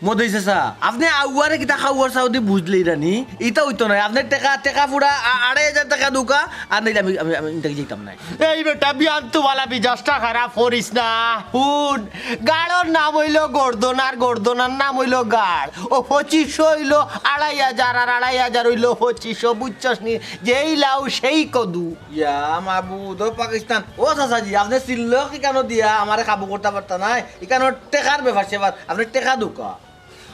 মদই চাচা, আপনে আউয়ারে কিতা খাওয়ার সাউদি বুঝলেই রানি? ইতা অইতো নায়। আপনে টেকা, টেকা পুরা আ-, আড়াই হাজার টেকা দুকা, আর নাইলে আমি, আমি, আমি ইনতাকি যাইতাম নায়। এই বেটা, বিয়ান তুমালা মিজাজটা খারাপ করিস না। হুন, গাড়র নাম অইলো গর্দন, আর গর্দনার নাম অইলো গাড়। ও পঁচিশশো অইলো আড়াই হাজার, আর আড়াই হাজার অইলো পঁচিশশো, বুঝছস নি? যেই লাউ সেই কদু। ইয়া মাবুদ, ও পাকিস্তান। ও চাচাজি, আপনে চিল্লক ইকানো দিয়া আমারে কাবু করতা পারতা নায়। ইকানো টেকার ব্যাপার সেবার, আপনে টেকা দুকা।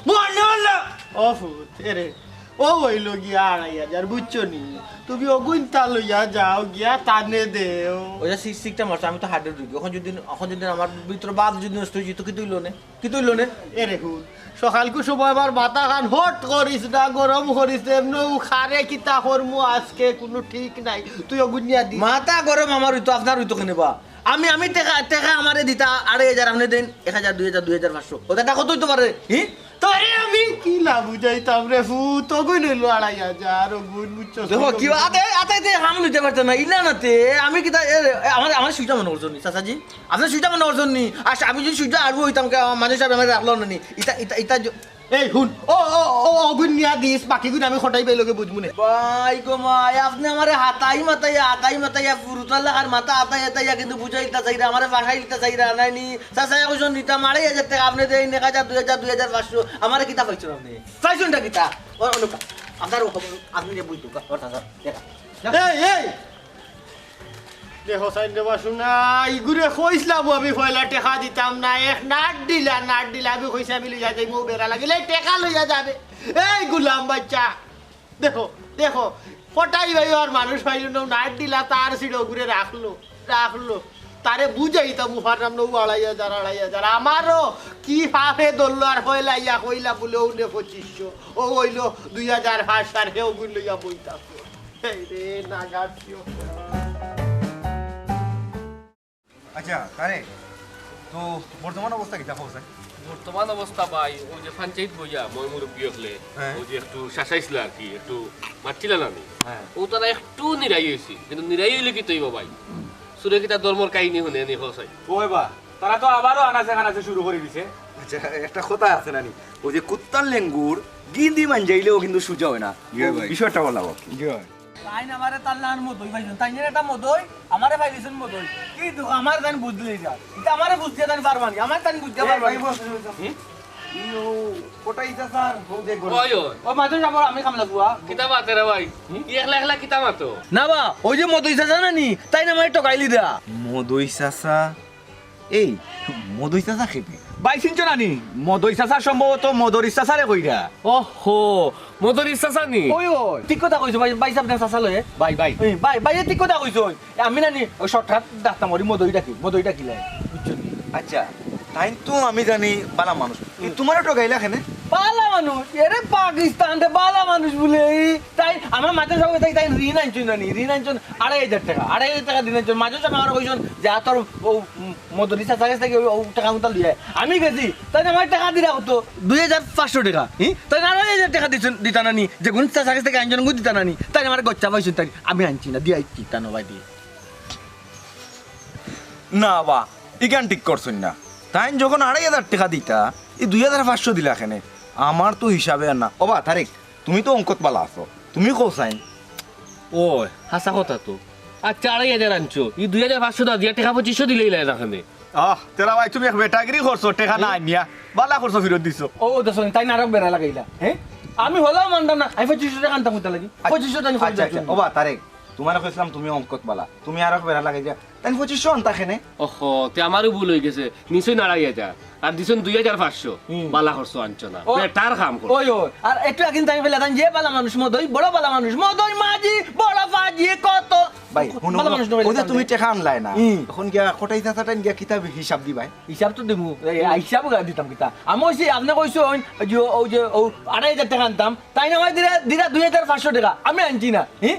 মনে অইলো। ও ফুত, এরে, ও অইলো গিয়া আড়াই হাজার, বুঝছো নি? তুমি অগুইনতা লইয়া যাও, গিয়া তানে দেও। ওই যে সিক-, সিকটা মারছো, আমি তো হার্টের রুগী। অখন যদি, অখন যদি আমার ভিতরে বাদ যদি নষ্ট অইছে, তো কিতা অইলো নে? কিতা অইলো নে? এরে হুন, সকালকু সময় আমার মাথাখান হট করিস না, গরম করিস না, এমনেউ খারে কিতা করমু আজকে, কুনু ঠিক নাই। তুই অগুইন নিয়া দি। মাথা গরম আমার অইতো, আপনার অইতো কেনে বা? আমি, আমি টেকা, টেকা আমারে দিতা আড়াই হাজার, আপনে দেইন এক হাজার, দুই হাজার, দুই হাজার পাঁচশো। অউ টেকা কত অইতো পারে? হি? তোরে আমি কিলা বুঝাইতাম রে ফুত, অগুইন অইলো আড়াই হাজার, অগুইন বুঝছো? দেখো, কি আতে, আতে, আতে হাম লইতে পারতে না, ইলা নাতে, আমি কিতা, এ, এ, আমার, আমার সুইটা মনে করছো নি, চাচাজি? আপনে সুইটা মনে করছো নি? আর আমি যদি সুইটা আরু অইতাম, কে, আমার মানুষ সাহেব আমারে রাখলো না নি? ইতা, ইতা, ইতা জ-, এই হুন, ও, ও, ও, অগুইন নিয়া দিস, বাকিগুইন আমি খটাই ভাইর লগে বুঝমু নে। ভাই গো মাই, আপনে আমারে হাতাই মাতাইয়া, হাতাই মাতাইয়া, ফুরুতার লাখান মাথা হাতাই হাতাইয়া কিন্তু বুঝাইতা চাইরা, আমারে ফাঁসাইতা চাইরা, নায় নি? চাচায় কইছন নিতাম আড়াই হাজার টেকা, আপনে দেইন এক হাজার, দুই হাজার, দুই হাজার পাঁচশো, আমারে কিতা পাইছন আপনে? পাইছন না কিতা? ও, অনুকা, আপনার ও খবর, আপনে যে বুঝতো, ও চাচা, দেখা। এই, এই! দেখো চাইন রে বা শুনা, ইগুরে কইছলাম আমি পয়লা টেকা দিতাম না, এক নাট দিলা, নাট দিলা, আমি কইছি আমি লইয়া যাইমু, বেড়া লাগিলে টেকা লইয়া যাবে। এই গুলাম বাচ্চা, দেখো, দেখো, কটাই ভাই আর মানুষ পাইল না, নাট দিলা, তার সিঁড়ো ঘুরে রাখলো, রাখলো। তারে বুঝাইতাম, মুফাররাম নু আড়াই হাজার, আড়াই হাজার। আমারও কি ফাফে ধরলো আর হইলা ইয়া কইলা বলে ও নে পঁচিশশো, ও হইলো দুই হাজার পাঁচশো, আর হেও গুণ লইয়া বইতাম। এই রে, নাগাদ কি অবস্থা। আচ্ছা, তারে তো বর্তমান অবস্থা কিতা খবর, স্যার? বর্তমান অবস্থা ভাই, ওই যে পঞ্চায়েত বইয়া, ময় মুরব্বী হকলে, হ্যাঁ। ওই যে একটু শাসাইছিল আর কি, একটু মারছিল না নি? হ্যাঁ। ও তারা একটু নিরাই হইছে, কিন্তু নিরাই হইলে কি তৈব ভাই? সুরে কিতা ধর্মর কাহিনী হুনে নি হোসাই? ওই বা, তারা তো আবারও আনাচে কানাচে শুরু করে দিছে। আচ্ছা, একটা কথা আছে না নি, ওই যে কুত্তার লেঙ্গুর গিন্দি মাঞ্জাইলেও কিন্তু সুজা হয় না। জি ভাই। বিষয়টা বলা হোক। জি ভাই। তাইন আমারে তার লান মদই পাইছইন, তাইন যেন একটা মদই আমারে পাইলিছইন মদই। কি দুঃখ আমার তাইন বুঝলে যা। ইটা আমারে বুঝতে তাইন পারবা নি, আমার তাইন বুঝতে পারবা নি। হুম? ইয়ো, কোটাই যা স্যার, ও দেখ গো। ওই, ওই। ও মাঝে যাবো, আমি কামলা বুয়া। কিতা মাতে রে ভাই? ই একলা একলা কিতা মাতো? না বা, ওই যে মদই চাচা না নি, তাইন আমারে ঠকাইলি দা। মদই চাচা? এই, মদই চাচা খেপে। ভাই চিনছো না নি? মদই চাচা সম্ভবত মদরিস চাচারে কইরা। ওহো, মদরিস চাচা নি? ওই, ওই, ঠিক কথা কইছো ভাই, ভাই সাহেব না চাচা লয়ে। ভাই, ভাই। এই, ভাই, ভাই, ঠিক কথা কইছো। আমি না নি, ওই shortcut ডাকতাম, ওরে মদই ডাকি, মদই ডাকিলে, বুঝছো নি? আচ্ছা, তাইন তো আমি জানি বালা মানুষ। এই তোমারে ঠকাইলা কেনে? বালা মানুষ? এরে পাকিস্তান রে, বালা মানুষ বলে। এই তাই আমার মাঝে সব তাই, তাই ঋণ আনছইন না নি, ঋণ আনছইন আড়াই হাজার টেকা, আড়াই হাজার টেকা ঋণ আনছইন। মাঝে সব আমার কইছইন যে, "আ, তোর ও, উম, মদরিস চাচার কাছ থেকে ওই, ওই টেকা উতা লইয়া আয়।" আমি গেছি, তাইন আমার টেকা দিরা কত? দুই হাজার পাঁচশো টেকা। হি? তাইন আড়াই হাজার টেকা দিছইন, দিতা না নি? যেগুন চাচার কাছ থেকে আনছইন, ওগুন দিতা না নি? তাইন আমার গচ্চা পাইছইন, তাইন আমি আনছি না, দিয়া আইছি, তান ভাই দিয়ে। না বা, ইখান ঠিক করছইন না। তাইন যখন আড়াই হাজার টেকা দিতা, ই দুই হাজার পাঁচশো দিলা কেনে? আমার তো হিসাবে আর না। ওবা, তারেক, তুমি তো অঙ্কত বালা আছো, তুমি কও চাইন। ও, হাছা কথা তো। আচ্ছা, আড়াই হাজার আনছো, ই দুই হাজার পাঁচশো না দিয়া টেকা পঁচিশশো দিলেই লাগে না কেনে? আহ, তেরা ভাই, তুমি এক বেটাগিরি করছো, টেকা না আনিয়া। বালা করছো, ফিরত দিছো। ও, ও, দেখো, তাইন আরো বেড়া লাগাইলা, হ্যাঁ? আমি হলেও মানতাম না, আমি পঁচিশশো টেকা আনতাম কোথা লাগি? আচ্ছা, পঁচিশশো টাকা আচ্ছা, আচ্ছা, ওবা, তারেক, তোমারে কইছিলাম তুমি অঙ্কত বালা, তুমি আরো বেড়া লাগাই দিয়া, তাইন পঁচিশশো আনতা কেনে? ওহো, তে আমারও ভুল হয়ে গেছে, নিছইন আড়াই হাজার, আর দিছইন দুই হাজার পাঁচশো। হুম। বালা করছো, আনছো না। ও, বেটার কাম করছো। ওই, ওই, আর একটু আগে তাইন কইলা, তাইন যে বালা মানুষ, মদই বড় বালা মানুষ, মদই মাঝি বড় ফাজি কত ভাই, হুনো, বালা মানুষ নয়, ওই যে তাইন তুমি যে টেকা আনলায় না, হুম। এখন গিয়া কোটাই চাচা তাইন গিয়া কিতা হিসাব দিবায়? হিসাব তো দিমু, এই, হুম। হিসাব গা দিতাম কিতা? আমি কইছি, আপনি কইছইন যে ও, ওই যে ও আড়াই হাজার টেকা আনতাম, তাইন আমারে দিরা, দিরা দুই হাজার পাঁচশো টেকা, আমি আনছি না, হ্যাঁ?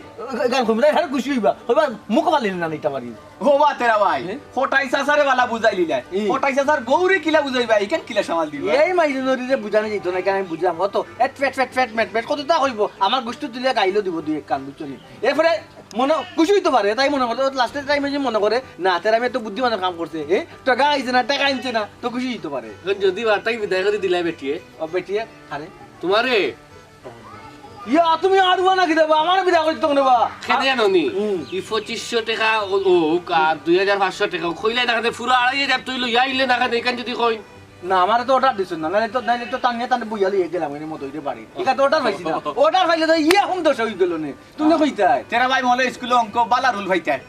গান কইবো, তাইন আরো খুশি হইবা, কইবা, মুখ ফালিল না নিতে পারি। ও বা তেরা ভাই, হ্যাঁ? কোটাই চাচারে বালা বুঝাই লিলা। হুম। কোটাই চাচার বউরে কিলা বুঝাইবা, ইখান কিলা সামাল দিবা? এই মাইজুনরি যে বুঝানো যেত না, ইখান আমি বুঝলাম। অত এট ফেট ফেট ফেট মেট মেট কততা কইবো, আমার গোষ্ঠী তুলিয়া গাইলো দিব দুই এক কান, বুঝছো নি? এরপরে মনে খুশি হইতে পারে, তাই মনে করে, লাস্টের টাইমে যে মনে করে, না, তার আমি এত বুদ্ধিমানের কাম করছে, এ? টেকা আইছে না, টেকা আনছে না, তো খুশি হইতে পারে। এখন যদি বার্তাকে বিদায় করে দিলাই বেটিয়ে। ও বেটিয়ে, আরে? তোমারে? ইয়া, তুমি আড়ুয়া নাকি দেবা? আমার বিদায় করতে কেন বা? খেদে আনো নি? হুম। ই পঁচিশশো টেকা ও, ও, আর দুই হাজার পাঁচশো টেকা, কইলাই না খাতে পুরো আড়াই হাজার তুই লইয়া আইলে না খাতে, এখান যদি কই? না, আমারে তো অর্ডার দিছইন না, নাইলে তো, নাইলে তো টানিয়া টানিয়া বইয়া লইয়া গেলাম, এনে মতো অইতে পারি। ইটা তো অর্ডার পাইছি না। অর্ডার পাইলে তো ইয়া হুম দশা হই গেল নে। তুমি কইতায়? তেরা ভাই মনে স্কুলে অঙ্ক বালা রুল পাইতায়।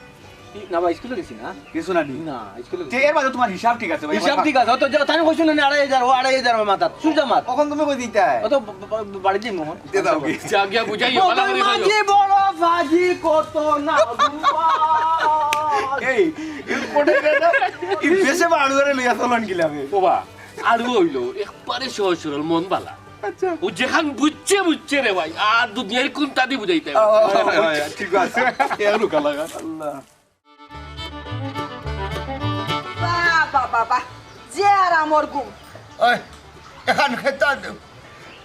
ই, না ভাই, স্কুলে গেছি না। কিছু না নি? না, স্কুলে তে গেছি। এর মাঝে তোমার হিসাব ঠিক আছে ভাই? হিসাব ঠিক আছে। অত যে, তাই কইছো না নি, আড়াই হাজার, ও আড়াই হাজার আমার মাথাত। সুজা মাত। কখন তুমি কই দিতায়? অত ব-, ব-, ব-, বাড়ি যাইমু এখন। দে দাও কি? যা গিয়া বুঝাই, ও ভালো তুই করে মাঝে কইও। বড় ফাজি কত না। এই, এই কোটে গেল? এই দেশে বাড়ুয়ারে লইয়া চলন কিলাবে? ওবা, আড়ু হইলো, একবারে সহজ সরল, মন বালা। আচ্ছা। ও যেখান বুঝছে, বুঝছে রে ভাই, আর দুনিয়ার কোন তাদি বুঝাইতে ও, হবে? হয়, হয়, হয়, ঠিক আছে। এর লুকা লাগা। আল্লাহ। বাহ, বাহ, বাহ, বাহ। যে আরামর ঘুম। ওই, এখান খেতা আনো।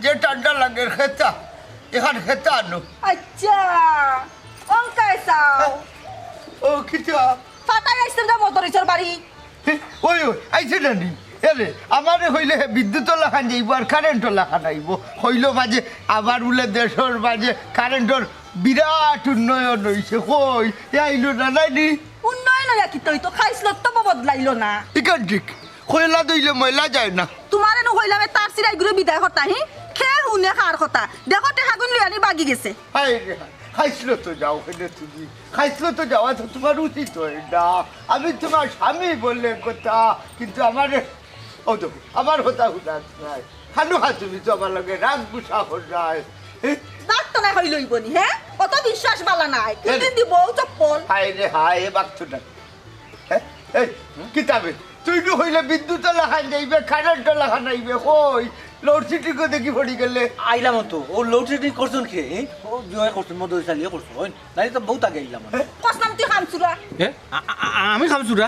যে ঠান্ডা লাগে খেতা, এখান খেতা আনো। আচ্ছা, অঙ্কায় চাও। ও, কিতা? ফাটাই আইছেন না মদরিসর বাড়ি। হে, ওই, ওই, আইছে না নি? এরে, আমারে কইলে হে বিদ্যুৎও লাখান যাইবো আর কারেন্টও লাখান আইবো। কইলো মাঝে আবার বুলে দেশর মাঝে কারেন্টর বিরাট উন্নয়ন হইছে। কই, এ আইলো না, নাই নি? উন্নয়ন হইয়া কিতা হইতো? খাইছলত তো বদলাইলো না। ইখান ঠিক। কয়লা ধইলে ময়লা যায় না। তোমারে নু কইলাম, এ তার সিরাই ঘুরে বিদায় কথা, হি? খে হুনে কার কথা? দেখো, টেকাগুন লইয়া নি বাগি গেছে। হায় রে হায়। খাইছলত যাও কেনে তুমি? খাইছলত যাওয়া তো তুমার উচিত অয় না। আমি তুমার স্বামী বলে কথা, কিন্তু আমারে, ও তো, আমার কথা হুনাত নায়। খানো খা তুমি তো আমার লগে রাগ গুসা কররায়। এ? বাঘ তো না হইলই বনি, হ্যাঁ? অত বিশ্বাস বালা নাই। এ? কোনদিন দিব চপ্পল? হায় রে হায়, এ বাঘ তো না। হ্যাঁ? এই, কিতাবে? তুই নু কইলে বিদ্যুৎ লাখান যাইবে, কারেন্ট লাখান আইবে, কই? লোডশেডিং দেখি পড়ি গেলে। আইলাম তো, ও লোডশেডিং করছইন কে? এ? ও জয় করছইন, মদরিছ আলীয়ে করছইন। নাইলে তো বউত আগে আইলাম আমি। কসলাম তুই খামচুরা। এ? আ-, আ-, আ-, আমি খামচুরা?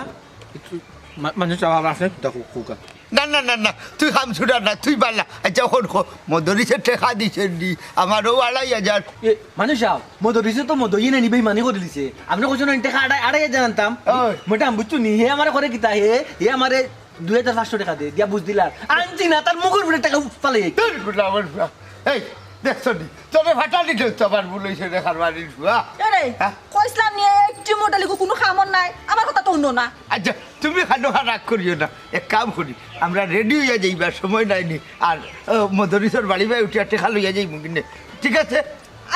একটু মা-, মানুষ আবার আছে, দেখো, খোকা। না, না, না, না, তুই খামচুরা না, তুই বালা। আচ্ছা, অখন ক, মদরিছে টেকা দিছে নি, আমারও আড়াই হাজার। এ, মানুষ আও, মদরিছে তো মদইয়ে না নিবে, মানি করে দিছে। আপনে কইছইন না, টেকা আড়াই, আড়াই হাজার আনতাম। ওই। ম্যাডাম, বুঝছো নি? হে আমারে করে কিতা? হে, হে আমারে দুই হাজার পাঁচশো টেকা দে, দিয়া বুঝ দিলা। আনছি না, তার মুখর উপরে টেকা ফালাই। তোর গুলা আমার গুলা। এই, দেখছো নি? তোরে ফাটানি ঠেকতো আমার ভুল হইছে রে, কারবারির ফুয়া। এরে, হ্যাঁ? কইছলাম নি, এই টিমোটালিগু কুনু কামর নাই, আমার কথা তো হুনো না। আচ্ছা, তুমি খানো খা রাগ করিও না, এক কাম করি, আমরা রেডি অইয়া যাইবার সময় নাই নি, আর, আহ, মদরিছর বাড়ি বায় উঠিয়া টেকা লইয়া যাইমু কিনে, ঠিক আছে?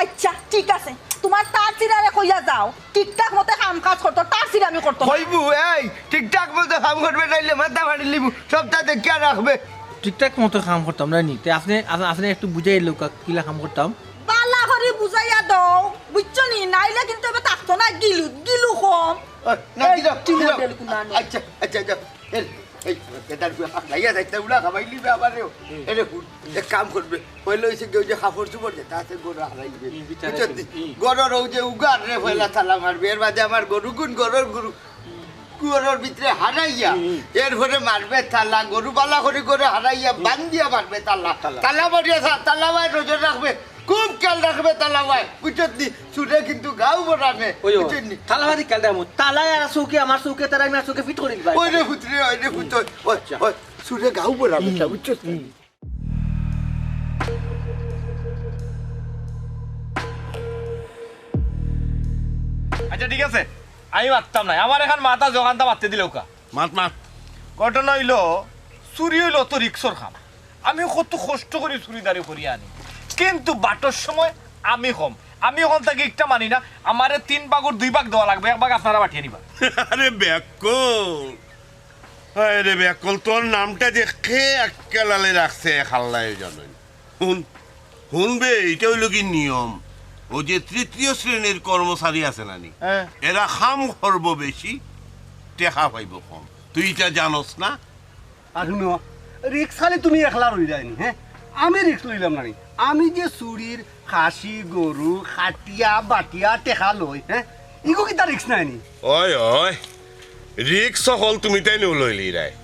আচ্ছা, ঠিক আছে, তুমার তার চিরারে কইয়া যাও, ঠিকঠাক মতে কাম কাজ করতো, তার চিরা আমি করতো না। কইমু, এই, ঠিকঠাক মতো কাম করবে, নাইলে মাথা ফাড়ি লিমু, সবটা দেখিয়া রাখবে। ঠিকঠাক মতো কাম করতাম না নি, তে আপনে, আপ-, আপনে একটু বুঝাই লউক্কা, কিলা কাম করতাম? বালা করি বুঝাইয়া দাও, বুঝছো নি? নাইলে কিন্তু এবার থাকতো না, গিলু, গিলু কম। ওই, না, এই, গিলু, টিমো গিলু। গেল কোন আনো? আচ্ছা, আচ্ছা, আচ্ছা। এই, এই, এটা একটু হাঁকাইয়া যাইতে উড়া খাবাই নিবে আমারেও। এরে হুন, এক কাম করবে। পয়লা হইছে কি, ওই যে কাপড় চোপড় যেটা আছে, গরু হারাইবে। হুম, বিচারে বুঝছো নি? হুম। গরুর ওই যে উগার রে, পয়লা তালা মারবে। এর বাদে আমার গরু গুন, গরুর গরু। কুয়ারর ভিতরে হারাইয়া, হুম, হুম। এরপরে মারবে তালা, গরু বালা করি করে হারাইয়া, হুম। বান্ধিয়া মারবে তালা। তালা। তালা মারিয়া থা-, তালা বায় নজর রাখবে, খুব খেয়াল রাখবে তালা বায়, বুঝছত নি? চুরে কিন্তু গাউ বরামে, ওই, ওই। বুঝছত নি? তালা বায় খেয়াল রাখবো। তালায় আর চউখে, আমার চউখে তারা, আমি আর চউখে ফিট করি দিবা। ওই রে পুত্রে, ওই রে পুত্র, ওই, আচ্ছা। ওই, চুরে গাউ বরামে, হুম, বুঝছত নি? হুম। আচ্ছা, ঠিক আছে, আমি মাততাম নায়। আমার এখন মাথা জগানটা মাততে দিলে ওকা। মাত, মাত। ঘটনা অইলো, চুরি অইলো তো রিক্সর কাম। আমি কত কষ্ট করি চুরিদারি করি আনি, কিন্তু বাটর সময় আমি কম। আমি অখন থাকি একটা মানি না, আমারে তিন ভাগর দুই ভাগ দেওয়া লাগবে, এক ভাগ আপনারা বাটিয়া নিবা। আরে বেক্কল, আরে বেক্কল, তোর নামটা যে কে আক্কেলালে রাখছে, এক আল্লায় জানইন। হুন, হুন বে, ইটা অইলো কি নিয়ম? ওই যে তৃতীয় শ্রেণীর কর্মচারী আছে না নি? হ্যাঁ। এরা কাম করবো বেশি, টেকা পাইবো কম। তুই ইটা জানোস না? আর হুনো, রিক্স খালি তুমি একলা রইলায় নি, হ্যাঁ? আমি রিক্স লইলাম না নি। আমি যে চুরির খাসি, গরু, কাটিয়া, বাটিয়া, টেকা লই, হ্যাঁ? ইগু কিতা রিক্স নায় নি? ওই, ওই, রিক্স হকল তুমি তাইন লইলিরায়।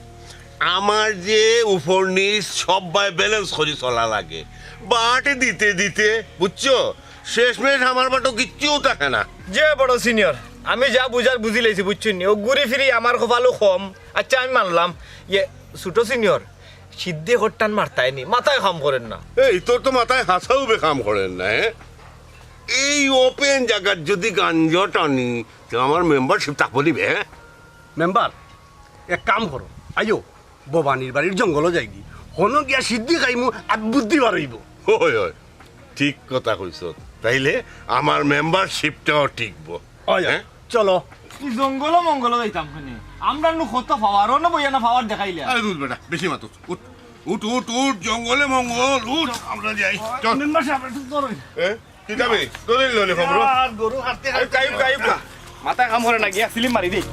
আমার যে উপর নিচ সব বায় ব্যালেন্স করি চলা লাগে। বাট দিতে দিতে, বুঝছো? শেষমেশ আমার বাটো কিচ্ছুও থাকে না। যে বড় সিনিয়র, আমি যা বুঝার বুঝি লাইছি, বুঝছইন নি? ও ঘুরি ফিরি আমার কপালও কম। আচ্ছা, আমি মানলাম, ইয়ে, ছোট সিনিয়র, সিদ্ধি হট্টান মারতায় নি, মাথায় কাম করের না। এই, তোর তো মাথায় হাছাউ বে কাম করের না, হ্যাঁ? এই ওপেন জাগাত যদি গাঞ্জা টানি, তে আমার মেম্বারশিপ থাকবো নি বে, হ্যাঁ? মেম্বার, এক কাম করো, আইও, ভবানীর বাড়ির জঙ্গলো যাইগি, হনো গিয়া সিদ্ধি খাইমু, আর বুদ্ধি বাড়ইবো। ওই, ওই, ঠিক কথা কইছস। তাইলে আমার মেম্বারশিপটাও টিকবো। ওই, হ্যাঁ? চলো। ই জঙ্গলো মঙ্গলো যাইতাম কেনে? আমরা নু কত পাওয়ার, অনো বইয়া না পাওয়ার দেখাইলা। আরে দুর বেটা, বেশি মাতস। উঠ, উঠ, উঠ, উঠ, জঙ্গলে মঙ্গল, উঠ, আমরা যাই। চল। মেম্বার সাব, একটু ধরো। এ? কিতাবে? তোদের লনে খবর? আর গরু হাঁটতে আইব, হাঁটতে আইব, আইব। মাথা কাম করে না, গিয়া সিলিম মারি দেই।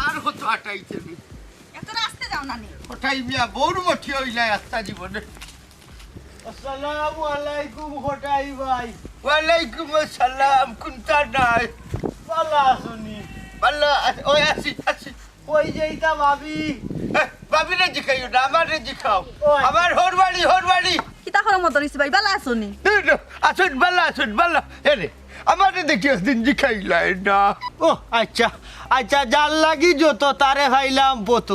আর কত আটাইতে নি? এত রাস্তা যাও না নি। কোথায় মিয়া বউর মঠি হইলাই আস্তা জীবনে। আসসালামু আলাইকুম, কটাই ভাই। ওয়ালাইকুম আসসালাম, কুনতা নাই? ভালা আছো নি? ভালা আছি, ওই আছি, আছি। ওই যে ইতা ভাবি। এ, ভাবিরে জিকাইও না, আমারে জিকাও। ওই। আমার হরবাড়ি, হরবাড়ি। কিতা করো মদরিছ ভাই, ভালা আছো নি? এ, না, আছইন, ভালা আছইন, ভালা। এ রে, আমারে দেখি একদিন জিকাইলায় না। ও, আচ্ছা, আচ্ছা, যার লাগি যত তারে পাইলাম পত।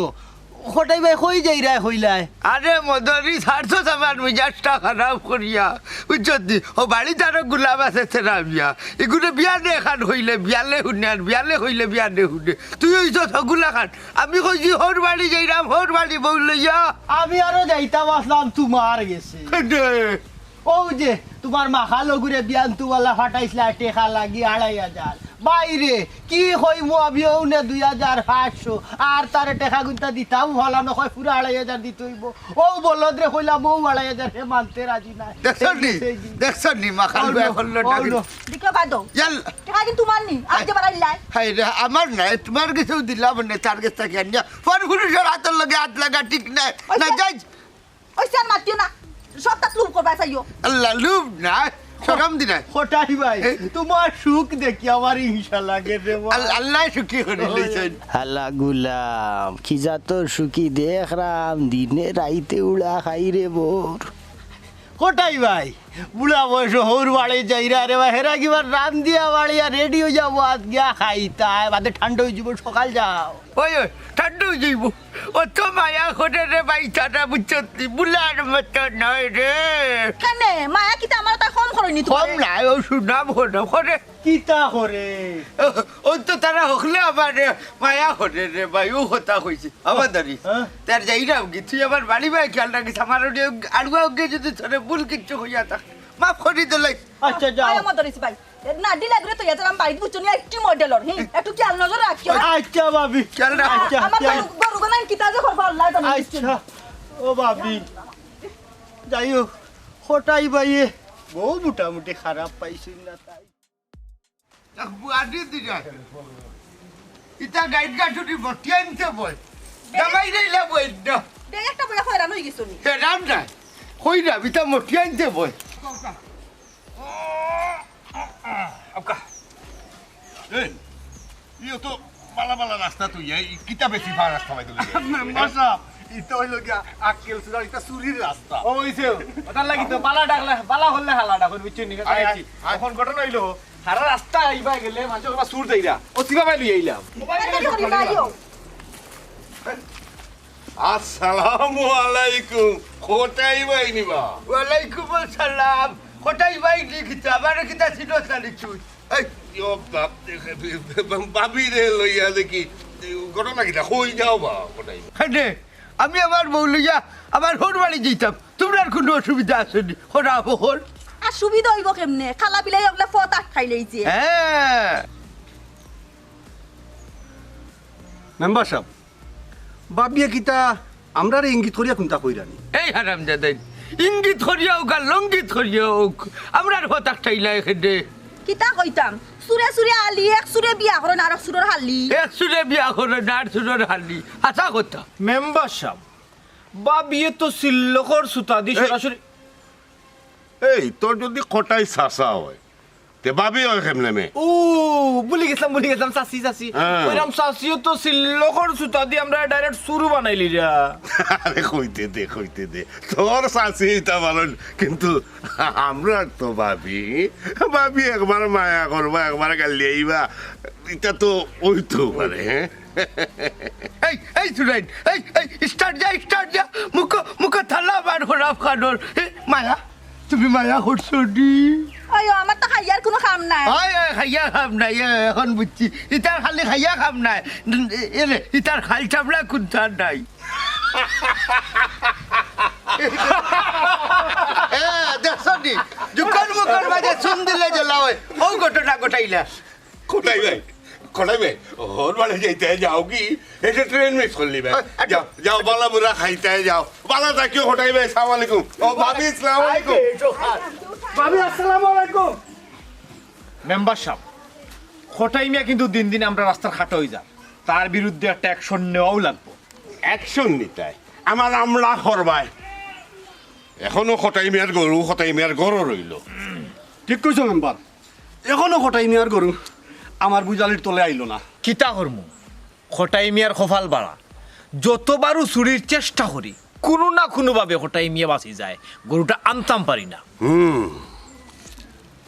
কটাই ভাই, কই যাইরায় কইলায়? আরে মদরি, ছাড়ছো আমার মিজাজটা খারাপ করিয়া, বুঝছো নি? ও বাড়িত আরো গুলাম আছে সেরামিয়া, ইগুরে বিয়ানে এখান কইলে বিয়ালে হুনে, আর বিয়ালে কইলে বিয়ানে হুনে। তুই অইছস হগুলা খান। আমি কইছি হউর বাড়ি যাইরাম, হউর বাড়ি বউ লইয়া। আমি আরো যাইতাম আছলাম তুমার গেছে। কেনে? অউ যে তুমার মাখাল অগুরে বিয়ানতুওয়ালা ফাটাইছলা টেকা লাগি আড়াই হাজার। বাইরে কি কইমু আমি, অউ নে দুই হাজার পাঁচশো, আর তারে টেকা গুনতা দিতাম, ফালানো কয় পুরা আড়াই হাজার দিতে অইবো। অউ বলদরে কইলাম অউ আড়াই হাজার, হে মানতে রাজি নায়। দেখছনি? দেখছনি? মাখাল অউ বিয়া নো, করলো অউ ডাকিল। নো। দিকে বাদ দাও। ইয়াল। টেকা কিন্তু তুমার নি, আজ যে বাড়াইলাই। হায়রে, আমার নায়, তুমার গেছেউ দিলাম নে, তার গেছ থাকি আনিয়া। পর পুরুষর আতর লগে আত লাগা ঠিক নায়। না, আচ্ছা। যাই। অইছে, আর মাতিও না। সব তাত লুপ করবায় চাইও। আল্লাহ, লুপ নায়, শরম দি নায়। কটাই ভাই, এ? তুমার সুখ দেখি আমার হিংসা লাগে রে বা। আল-, আল্লায় সুখী করি লইছইন। হালা গুলাম, কি জাতর সুখী দেখরাম, দিনে রাইতে উড়া খাইরে বউর। কটাই ভাই, বুড়া বয়সো হউর বাড়ি যাইরায় রে বা, হেরা কিবার রান্দিয়া বাড়িয়া রেডি অইযাবো, আত গিয়া খাইতায়, বাদে ঠান্ডা অইযিবো, সকাল যাও। ওই, ওই, ঠান্ডা অইযিবো। অত মায়া করে রে ভাই, তারা বুঝছত নি, বুলার মতো নায় রে। কেনে? মায়া কিতা আমার তাই কম করইন নি তুমারে? কম নায়, অউ সুনাম করে, করে। কিতা করে? অউ তো তারা হকলে আমারে মায়া করে রে ভাই, অউ কথা কইছি। আমার দাঁড়ি। হ্যাঁ? তার যাইরাম কি, তুই আমার বাড়ি ভাই খেয়াল রাখিস, আমার ওটি আড়ুয়া অগে যদি তোরে ভুল কিচ্ছু কইয়া থাক, মাফ করি দিলাই। আচ্ছা, যাও। আয় আমার দাঁড়িস ভাই। না, ঢিলা করে তো ইয়াতে আমি বাড়িত বুঝছো নি, একটু মডেলর, হুম, একটু খেয়াল নজর রাখিও। আচ্ছা, ভাবি। খেয়াল রাখ। আ-, আচ্ছা, আমার খেয়াল। গরু, গরু গোনাইন কিতা যে করবা আল্লায় জানে। আচ্ছা, ও ভাবি। যাই হোক, কটাই ভাইয়ে বউ মোটামুটি খারাপ পাইছইন না তাই। এক বুয়াদি দিরা। ইতা গাইড গাঠুরি বটি আনতে বয়। দামাই রে ইলা বয় না। বে একটা বইয়া হয়রান অই গেছো নি। হয়রান না। কইরাম, ইতা মটি আনতে বয়। আবকা। এই, ইও তো বালা বালা রাস্তা তুই, এই কিতা বেশি ভাড়া রাস্তা ভাই তুই? মেম্বার সাব, ইটা অইলো গিয়া আক্কেল চুরার, ইটা চুরির রাস্তা। ও, অইছে। ওটার লাগি তো বালা ডাকলে, বালা করলে হালা ডাকইন, বুঝছো নি? আয়, আয়, আয়। অখন ঘটনা অইলো, হারা রাস্তা আইবা গেলে মানুষ ওরা চুর দেইরা। ও, সিবা ভাই লই আইলাম। এটা কি করি ভাইও? আসসালামু আলাইকুম। কটাই ভাই নি বা? ওয়ালাইকুম আসসালাম। কটাই ভাই নি কিতা? আমারে কিতা চিনস না নি তুই? এই, ও বাপ, দেখে, ভাবিরে লইয়া দেখি, ঘটনা কিতা? কই যাও বা, কটাই? কেনে, আমি আমার বউ লইয়া আমার হউর বাড়ি যাইতাম। তুমরার কুনু অসুবিধা আছে নি? করা বহল। আর সুবিধা অইবো কেমনে? খালা বিলাই অগলা পথ আটকাইলাইছে। হ্যাঁ। মেম্বার সাব, ভাবিয়ে কিতা আমরারে ইঙ্গিত করিয়া কুনতা কইরা নি? এই হারামজাদাইন, ইঙ্গিত করিয়া অউক আর লঙ্গিত করিয়া অউক, আমরার পথ আটকাইলায় কেনে? কিতা কইতাম, চুরে চুরে আলি, এক চুরে বিয়া করইন আর এক চুরর হালি। এক চুরে বিয়া করইন আর চুরর হালি, হাছা কথা। মেম্বার সাব, ভাবিয়ে তো সিল্লকর সুতাদি এই সরাসরি এই, তোর যদি কটাই চাচা অয়, তে ভাবি অয় কেমনে মে? ও, ভুলি গেছলাম, ভুলি গেছলাম, চাচি, চাচি। হ্যাঁ। কইরাম চাচিও তো সিল্লকর সুতাদি আমরারে direct চুরু বানাইলিরা। আরে কইতে দে, কইতে দে। তোর চাচি ইতা পারইন, কিন্তু আমরার তো ভাবি, ভাবি একবার মায়া করবা, একবার গাইল্লাইবা। ইতা তো অইতো পারে, হ্যাঁ? এই, এই চুরাইন, এই, এই, start যা, start যা, মুখো, মুখো থালা বার করা খানোর। এ, মায়া, তুমি মায়া করছো নি? ওই, ও, আমার তো খাইয়ার কুনু কাম নাই। ওই, ওই, খাইয়া কাম নাই, এ, অখন বুঝছি। ইতার খালি খাইয়া কাম নাই। এ, এ, রে, ইতার খাল চামড়া কুনতার নাই। এ, দেখছো নি? জুকর মুখর মাঝে চুন দিলে জ্বালা অয়। অউ ঘটনা ঘটাইলা। কটাই ভাই, কটাই ভাই, হউর বাড়ি যাইতে যাও কি? এটা ট্রেন মিস করলি ভাই। আ-, আ- যাও, যাও, বালা বুরা খাইতে যাও। বালা থাকিও কটাই ভাই, সালাম আলাইকুম। ও ভাবি, সালাম আলাইকুম। ভাবি, আসসালামু আলাইকুম। মেম্বার সাব, কটাই মিয়া কিন্তু দিন দিন আমরার রাস্তার কাটা অই যার। তার বিরুদ্ধে একটা action নেওয়াউ লাগবো। Action নিতায়? আমার আমলা করবায়। অখনো কটাই মিয়ার গরু, কটাই মিয়ার গরু রইলো। ঠিক কইছো মেম্বার। অখনো কটাই মিয়ার গরু আমার বুজালির তলে আইলো না। কিতা করমু? কটাই মিয়ার কপাল বাড়া। যতবারউ চুরির চেষ্টা করি, কুনু না কুনুভাবে কটাই মিয়া বাচি যায়, গরুটা আনতাম পারি না। হুম,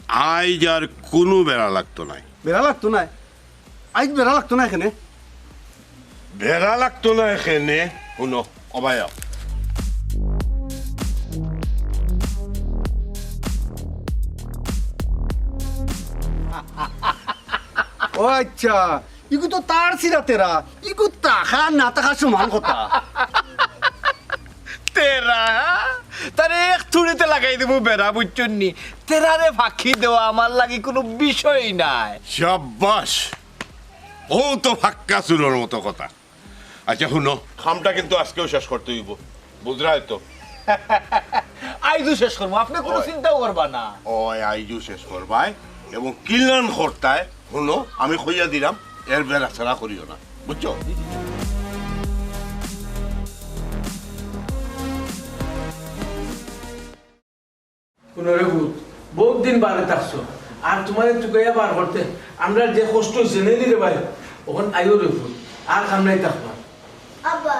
আইজ আর কুনু বেড়া লাগতো নায়। বেড়া লাগতো নায়? আইজ বেড়া লাগতো নায় কেনে? বেড়া লাগতো নায় কেনে? হুনো, অবায়ক। ও আচ্ছা, ইগু তো তার ছিরা তেরা, ইগু তাকা না তাকা সমান কথা। তেরা, তারে এক থুড়িতে লাগাই দিমু বেড়া, বুঝছইন নি? তেরারে ফাঁকি দেওয়া আমার লাগি কুনু বিষয় নায়। সাব্বাস, ও তো ফাক্কা চুরর মতো কথা। আচ্ছা, হুনো, কামটা কিন্তু আজকেউ শেষ করতে অইবো, বুঝরায় তো? আইজউ শেষ করমু, আপনে কুনু চিন্তাও করবা না। ওই আইজউ শেষ করবায় এবং কিলান করতায়, হুনো, আমি কইয়া দিরাম, এর বেড়াছেড়া করিও না, বুঝছো? হুনো রে পুত, বউত দিন বারে থাকছো, আর তুমারে তুকাইয়া বার করতে আমরার যে কষ্ট অইছে, নায়নি রে ভাই? অখন আইও রে পুত, আর কান্দাই থাকবা। আব্বা,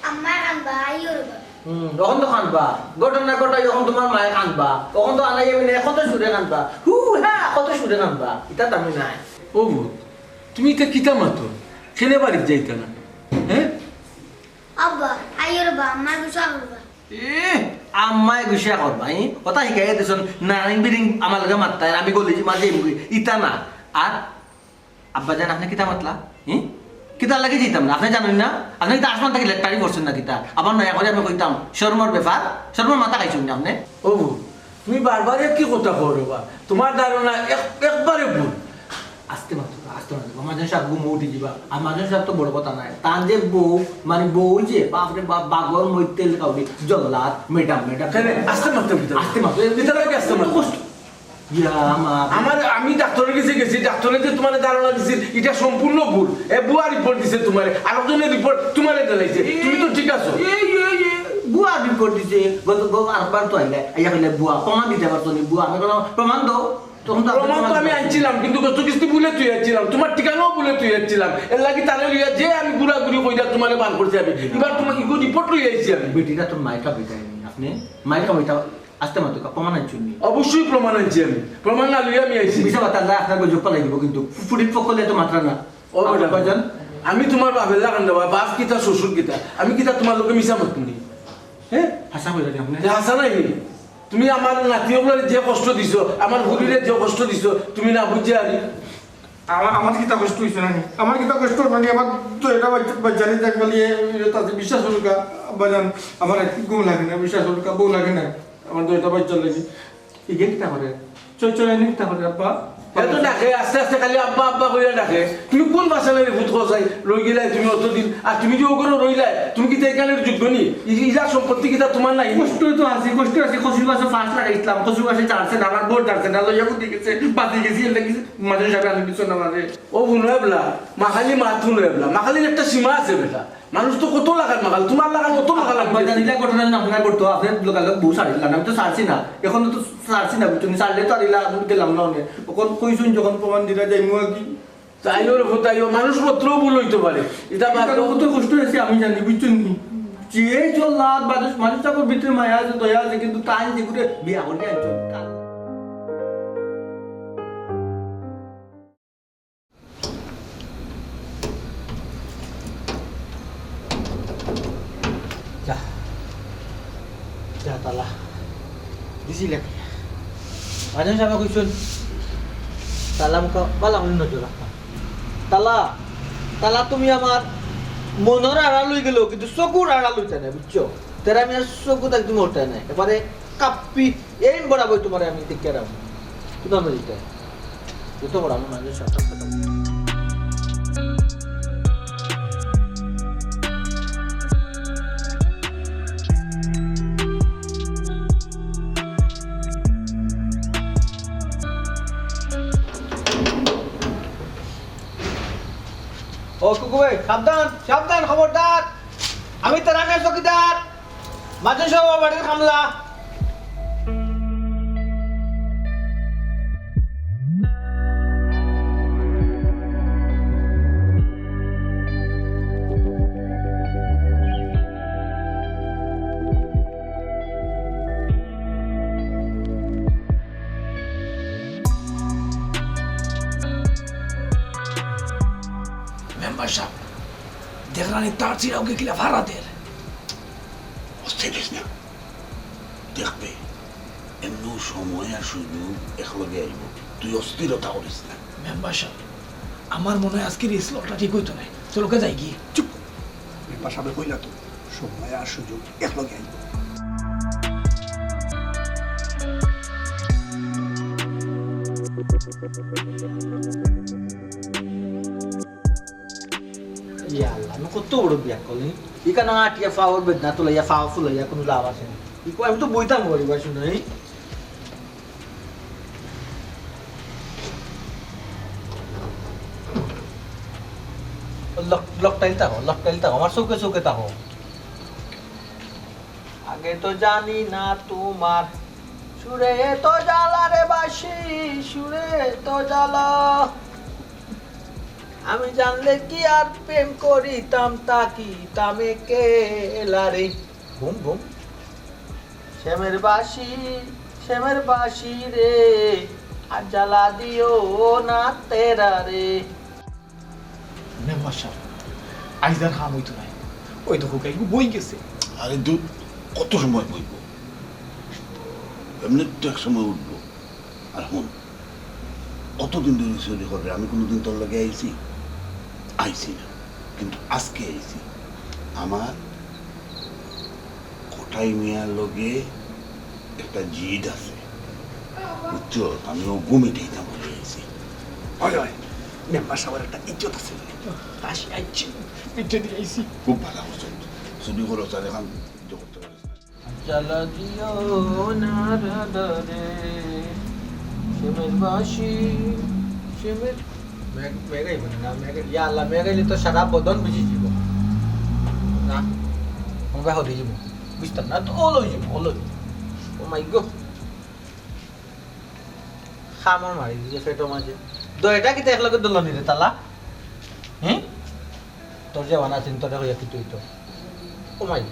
আম্মায় কান্দবা, আইও রে বা। হুম, অখন তো কান্দবা। ঘটনা ঘটাই অখন তুমার মায়ে কান্দবা। অখন তো আনাই আমি নাই, কত সুরে কান্দবা। হু হা, কত সুরে কান্দবা। ইতা তো আমি নাই। ও পুত, তুমি ইতা কিতা মাতো? কেনে বাড়িত যাইতা না? হ্যাঁ? আব্বা, আইও রে বা, আম্মায় গুসা করবা। এ, আম্মায় গুসা করবা, ই? কথা শিখাইয়া দিছইন, নারিং বিরিং আমার লগে মাততায়, আমি গলি মাঝে এমনি, ইতা না। আর আব্বাজান, আপনে কিতা মাতলা? ই? কিতার লাগি যাইতাম না? আপনে জানইন না? আপনে কিতা আসমান থাকি লেটকারি পড়ছইন না কিতা? আবার নয়া করি আমি কইতাম, শরমর ব্যাপার, শরমর মাথা খাইছইন না আপনে? ও, তুমি বারবার একই কথা কও রে বা, তুমার ধারণা এক-, একবারে ভুল। আস্তে মাতো, আস্তে মাতো। মাজন সাব ঘুমো উঠি যিবা। আর মাজন সাব তো বড় কথা নায়। তান যে বউ, মানে বউ যে, বাপরে বাপ, বাঘর মইতেল কাউরি, জল্লাদ, ম্যাডাম, ম্যাডাম। কেনে? আস্তে মাতো, ভিতরে। আস্তে মাতো। ভিতরে আগে আস্তে মাতো। কষ্ট। ইয়া, আমার আমার, আমি ডাক্তারর গেছে গেছি, ডাক্তারে যে তুমারে ধারণা দিছে, ইটা সম্পূর্ণ ভুল। এ ভুয়া রিপোর্ট দিছে তুমারে, আরোকজনে রিপোর্ট তুমারে দিলাইছে। তুমি তো ঠিক আছো। এই, এই, এই, ভুয়া রিপোর্ট দিছে। গত, গত আরবার তো আইলা, আইয়া কইলা ভুয়া, প্রমাণ দিতা পারছো নি, ভুয়া। আমি কইলাম, "প্রমাণ দাও।" তখন তো আপনি প্রমাণ তো আমি আনছিলাম, কিন্তু গত কিস্তি ভুলে থুই আনছিলাম, তুমার ঠিকানাও ভুলে থুই আনছিলাম। এর লাগি তারে লইয়া যে আমি ঘুরাঘুরি কইরা তুমারে বার করছি আমি। এবার তুমার ইগু রিপোর্ট লইয়া আইছি আমি। বেটিটা তো মাইর খাইতা নি, আপনে মাইর খাইতা, আস্তে মাতো, প্রমাণ আনছইন নি? অবশ্যই প্রমাণ আনছি আমি, প্রমাণ না লইয়া আমি আইছি। মিছা মাতলে আপনার গজব ফালাই দিবো কিন্তু, ফুড়ির পক্ষ লইয়া তো মাতরা না। ও ম্যাডাম, আব্বাজান। আমি তুমার বাপের লাখান রে বা, বাপ কিতা শ্বশুর কিতা, আমি কিতা তুমার লগে মিছা মাতমু নি? হ্যাঁ? হাছা কইরা নি আপনে? যে হাছা নায় নি? তুমি আমার নাতি অকলরে যে কষ্ট দিছো, আমার ফুড়িরে যে কষ্ট দিছো, তুমি না বুঝিয়া আরি। আমার, আমার কিতা কষ্ট অইছে না নি? আমার কিতা কষ্ট অইছে না নি? আমার তো এটা বাচ্চা, বাচ্চা নিয়ে দেখ বলি, এ, এ, তাতে বিশ্বাস করুকা, আব্বাজান, আমার একটু ঘুম লাগে না, বিশ্বাস করুকা, বউ লাগে না। আমার তো এটা বাচ্চা লাগে। ইগে কিতা করে? চয় চয় এনে কিতা করে, আব্বা? এ তো ডাকে, আস্তে আস্তে খালি আব্বা আব্বা কইরা ডাকে। তুমি কুন বাসার ফুত কও চাই? রই গেলায় তুমি অতদিন, আর তুমি যে অউ ঘরো রইলায়, তুমি কিতা ইখানর যোগ্য নি? ই-, ইলা সম্পত্তি কিতা তুমার নায়? কষ্ট তো আছে, কষ্ট আছে। কচু গাছে ফাঁস লাগাইছিলাম, কচু গাছে ছাড়ছে না, আমার বউ ছাড়ছে না, লইয়া বুদ্ধি গেছে, বাঁচি গেছি, এর লাগি মাজন সাবে আনি দিছো না আমারে। ও হুনো এবলা, মাখালি মাত হুনো এবলা, মাখালির একটা সীমা আছে বেটা। মানুষ তো কত লাখান মাখাল, তুমার লাখান অত মাখাল আমি আব্বা, দেখছি। জানিলা ঘটনা না, আপনার ঘটতো, আপনে লগালগ বউ ছাড়িলা না, আমি তো ছাড়ছি না, অখন তো ছাড়ছি না, বুঝছইন নি? ছাড়লে তো আর ইলা আমি গেলাম না অনে। অখন কইছইন যখন প্রমাণ দিরা যাইমু আর কি। তাইও রে, তাইও, মানুষ মাত্রও ভুল অইতো পারে। ইটা ইটা বাদ দেও। কত কষ্ট অইছে আমি জানি, বুঝছইন নি? যে জল্লাদ মানুষ, মানুষ তার ভিতরে মায়া আছে, দয়া আছে, কিন্তু তাই যে করে বিয়া করলে একজন কাল যা। যা, তালা। দিছি লেখা। মাজন সাবে কইছইন, তালা মুখা বালা করি নজর রাখবা। তালা, তালা তুমি আমার মনর আড়াল অই গেলেও, কিন্তু চকুর আড়াল অইতা নায়, বুঝছো? তেরা মিয়ার চকুত একদম ওঠে নায়। এবারে কাপ্পি, এই বরাবর তুমারে আমি দেখে রাখমু। কোথাও না দিতে। যত বড় আমার মাঝে সাঁতার কাটা। ও কুকু ভাই, সাবধান, সাবধান, খবরদার। আমি তো রামের চকিদার। মাঝে সব বাড়ির কামলা। মেম্বার সাব, দেখরানি তার চিরাও কি কিলা ফাড়া দের। ঠেলিস না। দেখবে, এমনেও সময় আর সুযোগ একলগে আইব। তুই অস্থিরতা করিস না। মেম্বার সাব, আমার মনে হয় আজকের এই স্লটটা ঠিক অইতো নায়। চল, ওকে যাই গিয়ে। চুপ। মেম্বার সাবে কইলা তো, সময় আর সুযোগ একলগে আইব। ইয়া আল্লাহ, আমি কত বড় বিয়া করলি। ইখানো আটিয়া ফাওর বেদনা তুলাইয়া ফাও ফুলাইয়া কোনো লাভ আছে না। ইকো আমি তো বইতাম বলি বা শুনে। লক-, লকটাইল তাকো, লকটাইল তাকো, আমার চোখে চোখে তাকো। আগে তো জানি না তোমার সুরে তো জ্বালা রে বাঁশি, সুরে তো জ্বালা। আমি জানলে কি আর প্রেম করিতাম, তাকিতাম একেলা রে। Boom boom. শ্যামের বাঁশি, শ্যামের বাঁশি রে, আর জ্বালা দিও না তেরা রে। মেম্বার সাব, আইজ আর কাম অইতো নায়। ওই তো হুকাই বই গেছে। আরে দূর, কত সময় বইব? এমনি তো এক সময় উঠবো। আর হুন, কতদিন ধরে চুরি করে? আমি কোনোদিন তোর লগে আইছি? আইছি না, কিন্তু আজকে আইছি। আমার কটাই মিয়ার লগে একটা জিদ আছে, বুঝছো? আমি ও ঘুমিতে এটা বলে আইছি। হয়, হয়, মেম্বার সাহেবের একটা ইজ্জত আছে। আসি, আইছি, পিঠে দিয়ে আইছি। খুব ভালো করছো। চুরি করো, তাহলে এখন ইজ্জত করতে পারিস না। জ্বালা দিও না রাধা রে, শ্যামের বাঁশি, শ্যামের মেঘ-, মেঘাই বলে না, মেঘ-, ইয়া আল্লাহ, মেঘাইলে তো সারা বদন ভিজি যাব। না, আমরা হতে যাব। বুঝতাম না, তো ওলো যাব, ওলো। ও মাই গো। খামর মারি দিছে পেটর মাঝে। দয়টা কিতা একলগে দলনি রে তালা? হুম? তোর যে বানা আছেন, তোরে হইয়া কিতা অইতো? ও মাই।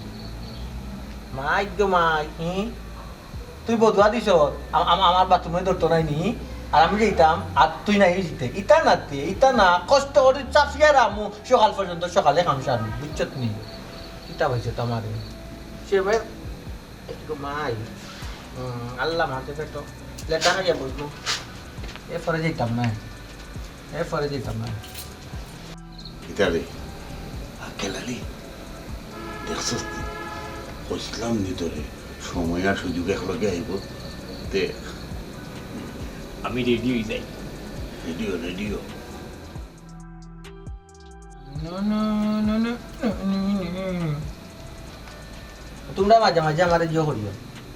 মাই গো মাই, হুম? তুই বদুয়া দিছ, আম-, আম-, আমার বাথরুমে ধরতো নাই নি? আর আমি যাইতাম, আর তুই নাই জিতে। ইতা না তে, ইতা না, কষ্ট করি চাপিয়া রামু, সকাল পর্যন্ত, সকালে কাম সারমু, বুঝছত নি? কিতা হইছে তো আমার? সে ভাই, একটু মাই। হুম, আল্লাহ মাঝে পেটো। লেটা হইয়া বলবো। এরপরে যাইতাম না। এরপরে যাইতাম না। কিতা রে? আক্কেল আলী? দেখছস তুই? কইছিলাম নি তোরে, সময় আর সুযোগ একলগে আইব। দেখ। আমি রেডি হয়ে যাই। Radio, radio. তোমরা মাঝে মাঝে আমারে জিও করিও।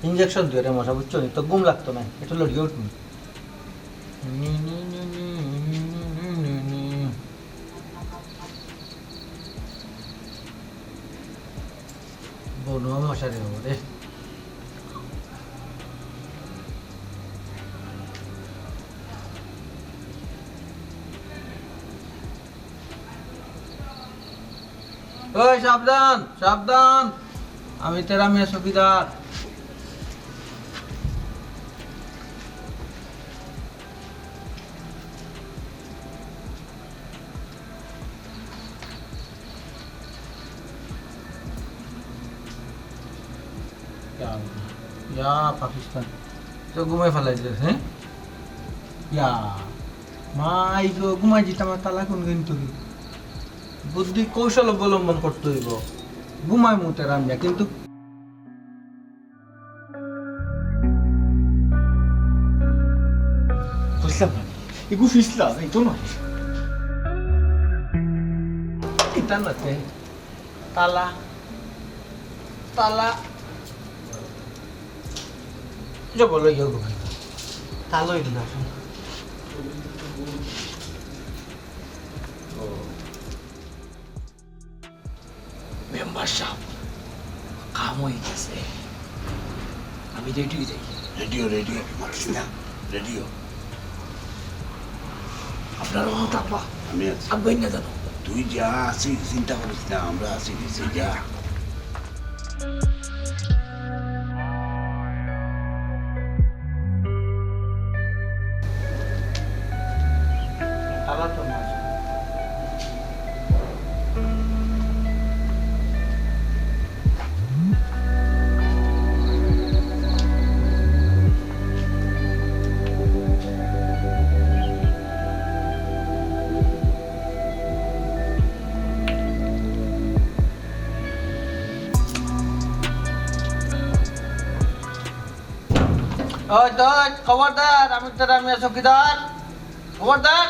ইঞ্জেকশন দিও রে মশা, বুঝছো নি? তো ঘুম লাগতো না, একটু লড়িয়ে উঠবি। বড় মশা রে বাবা রে। ওই সাবধান, সাবধান, আমি তেরা মিয়া চকিদার। ইয়া, ইয়া পাকিস্তান। তো ঘুমাই ফালাই দিলে, হ্যাঁ? ইয়া, মাই গো, ঘুমাই দিতাম আর তালা কোন দিন তুই? বুদ্ধি কৌশল অবলম্বন করতে হইব। ঘুমাই মুতে রামিয়া, কিন্তু বুঝলাম না, এগু ফিসলা, এই তো নয়। এটা না তে, তালা, তালা। যে বলো, ইয়ে গো ভাই, তালো ইগু না। মেম্বার সাহেব, কাম হয়ে গেছে। আমি রেডি হয়ে যাই। রেডিও, রেডিও, মাতিস না। রেডিও। আপনারা মনে থাকবা। আমি আছি। আব্বাই না জানো। তুই যা আছিস, চিন্তা করিস না, আমরা আছি নিচে, যা। ওই তো, খবরদার, আমি তো রামিয়া চৌকিদার। খবরদার।